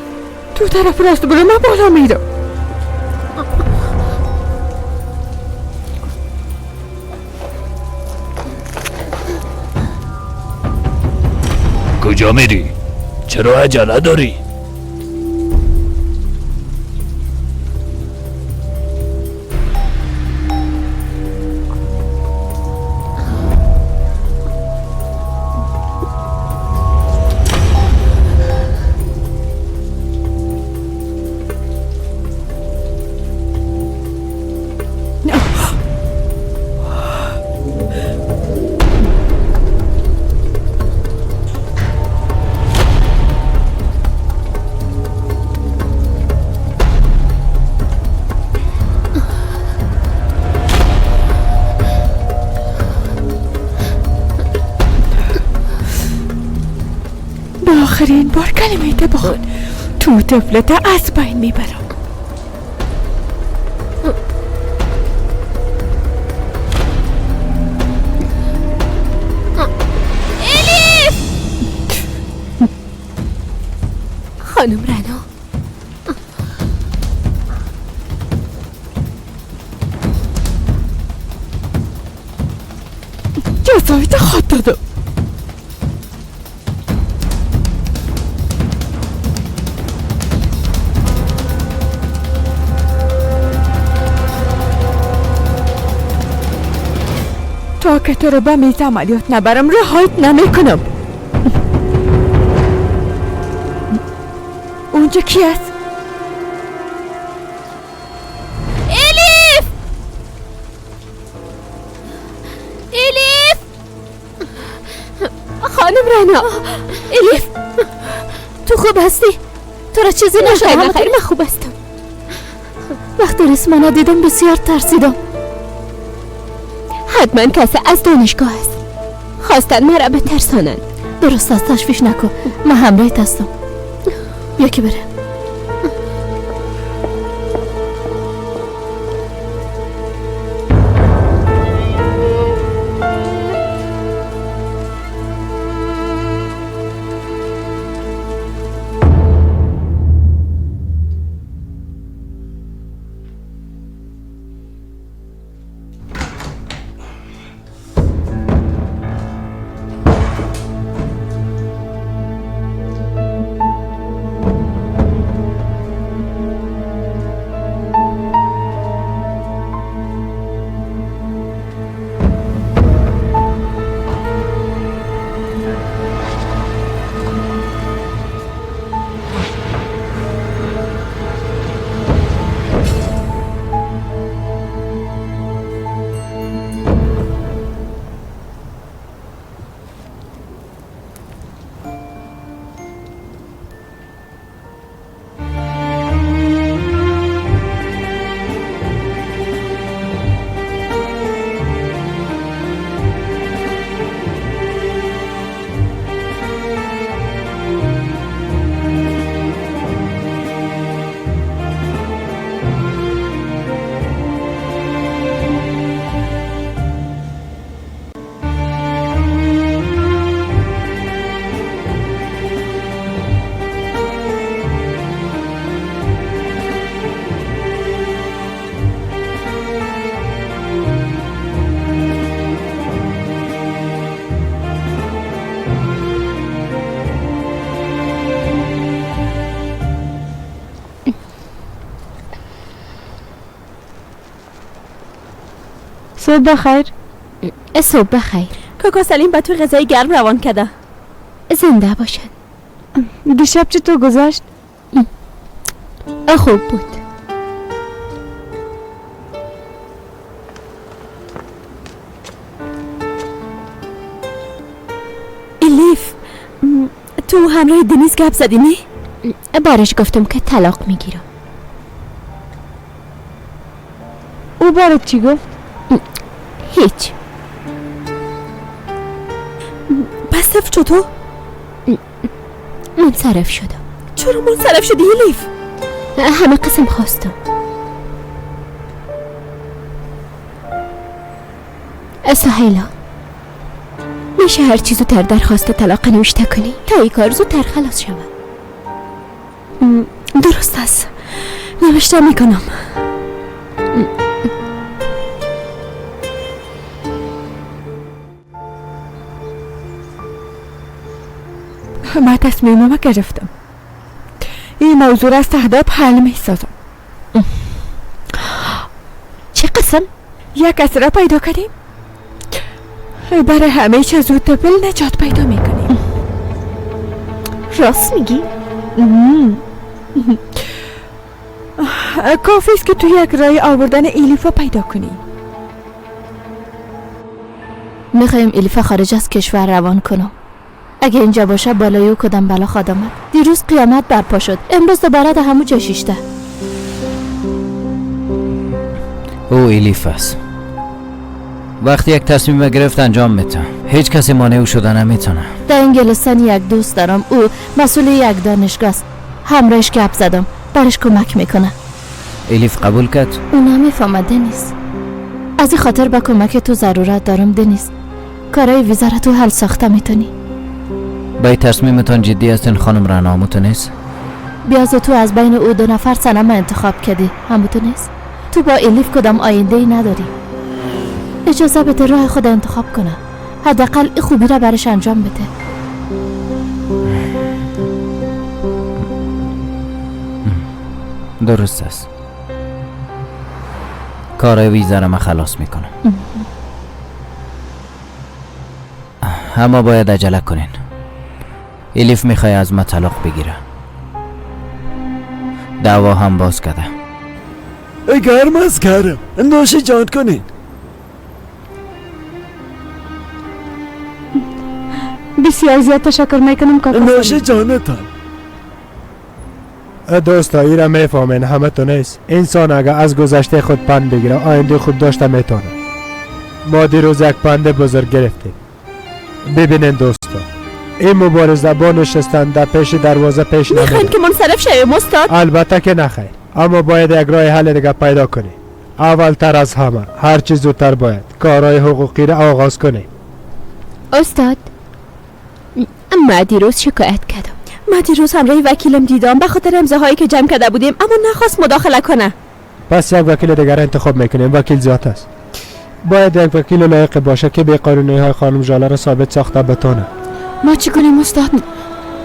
تو طرف راست برو، من بالا میرم. کجا میری؟ چرا عجله داری؟ آخرین بار کلمه تا بخون تو طفلت از بین میبرم. الیف! خانم رنا، جزایت خود دادم. تا که تو رو به میز عملیات نبرم رهایت نمی کنم. اونجا کی است؟ الیف! الیف! خانم رنا، الیف تو خوب هستی؟ تو را چیزی نشده؟ نه خیر، من خوب هستم. وقتی ریسمانه دیدم بسیار ترسیدم. حتما کسی از دانشگاه است. خواستن مرا بترسانند. درست است، تشویش نکن، من همراهت هستم. بیا که بره. صبح بخیر. صبح بخیر. کاکا سلیم به تو غذای گرم روان کرده. زنده باشن. دیشب چطور گذشت؟ خوب بود. الیف، تو همراه دنیز گپ زدی نه؟ بارش گفتم که طلاق میگیرم. او بارت چی گفت؟ هیچ. پس صرف چطور؟ منصرف شدم. چرا منصرف شدی الیف؟ همه قسم خواستم. سهیلا، میشه هر چیزو تر درخواست طلاق نوشته کنی تا ای کار زودتر خلاص شود. درست است، نوشته میکنم. من تصمیمم گرفتم. این موضوع را از تهداب حل می سازم. چه قسم؟ یک کس را پیدا کردیم، برای همیشه از او طفل نجات پیدا میکنیم. راست میگی؟ کافی است که تو یک رای آوردن الیفا پیدا کنی. میخوایم الیفا خارج از کشور روان کنم. اگه اینجا باشه بالای او کدام بلا خواد آمد. دیروز قیامت برپا شد، امروز دوباره در همون جا شیشته. او الیف است. وقتی یک تصمیم گرفت انجام میده، هیچ کسی مانع او شده نمیتونه. در انگلستان یک دوست دارم، او مسئول یک دانشگاه است. همراهش گپ زدم، برش کمک میکنه. الیف قبول کرد؟ او نمیفهمد دنیز. از این خاطر با کمک تو ضرورت دارم دنیز. کارای ویزا را تو حل ساخته میتونی. با این تصمیمتان جدی هستین خانم رعنا؟ همو نیست؟ بیاز تو از بین او دو نفر صنم انتخاب کردی، همو تو نیست؟ تو با الیف کدام آینده ای نداری. اجازه بده راه خود انتخاب کنه، حداقل این خوبی را برش انجام بده. درست است. کار ویزا را من خلاص میکنم. اما باید عجله کنین. الیف میخوای از ما طلاق بگیره. دعوا هم باز کرده. گرم از گرم، نوش جان کنین. بسیار زیاد تشکر میکنم کاکا. نوش جانتان. دوستا ای را میفهمین همه تو نیست. انسان اگه از گذشته خود پند بگیره آینده خوب داشته میتونه. ما دیروز یک پند بزرگ گرفتیم. ببینین دوستا، این مبارزه با نشستن در پیش دروازه پیش نمیره. میخواین که منصرف شویم استاد؟ البته که نخیر، اما باید یک راه حل دیگه پیدا کنیم. اولتر از همه هر چیز زودتر باید کارهای حقوقی را آغاز کنیم. استاد، ما دیروز شکایت کردم. ما دیروز همراه وکیلم دیدم به خاطر امضاهایی که جمع کرده بودیم، اما نخواست مداخله کنه. پس یک وکیل دیگر انتخاب میکنیم. وکیل زیاد است. باید یک وکیل لایق باشه که بیقانونی های خانم ژاله را ثابت ساخته بتونه. ما چی کنیم استاد؟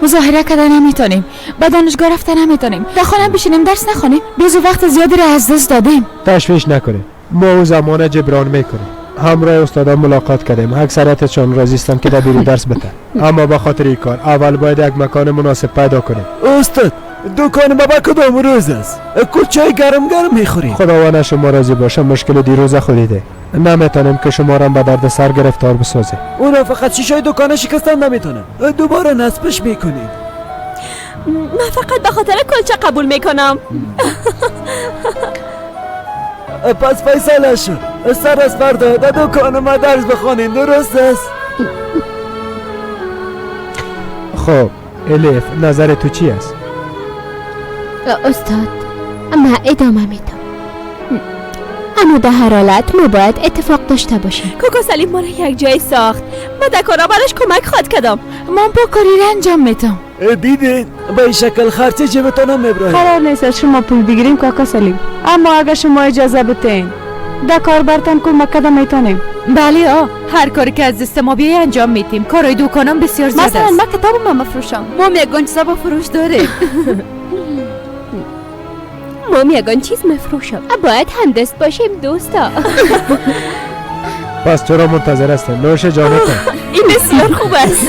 مظاهره کردن نمیتونیم، به دانشگاه رفتن نمیتونیم، در خانه بشینیم درس نخوانیم. بیزو وقت زیادی را از دست دادیم. تشویش نکنیم، ما او زمان جبران میکنیم. همراه استادان ملاقات کردیم، اکثریتشان راضی هستند که در بیرون درس بده. اما به خاطر این کار اول باید یک مکان مناسب پیدا کنیم. استاد، دکان بابا کدام روز است؟ کلچه گرم گرم میخوریم. خداوند شما راضی باشه. مشکل دیروز خودیده، نمیتونیم که شما را به درد سر گرفتار بسازیم. اونا فقط شیشه دکان شکستن نمیتونن، دوباره نصبش میکنیم. من فقط به خاطر کلچه قبول میکنم. پس فیصله شد، سر از فردا در دکان ما درس بخوانین، درست است؟ خب الیف، نظر تو چی است؟ استاد، من ادامه میدم، اما در هر حالت ما باید اتفاق داشته باشیم. کاکا سلیم ما را یک جای ساخت، ما در کارا براش کمک خواد کردم. ما با کاری را انجام میدم. دیدین به این شکل خرچه جیبتان هم ابراهیم. قرار نیست از شما پول بگیریم کاکا سلیم، اما اگر شما اجازه بتین در کار برتان کمک کردم میتونیم. بله آ، هر کاری که از دست ما بیای انجام میدیم. کارای دکانم بسیار زیاد است. مثلا من کتابم مفروشم. ما یگان چیزا با فروش داره. ما یگان چیز مفروشم. باید همدست باشیم دوستا. پس تو را منتظر هستم. نوش جانتان. این بسیار خوب است.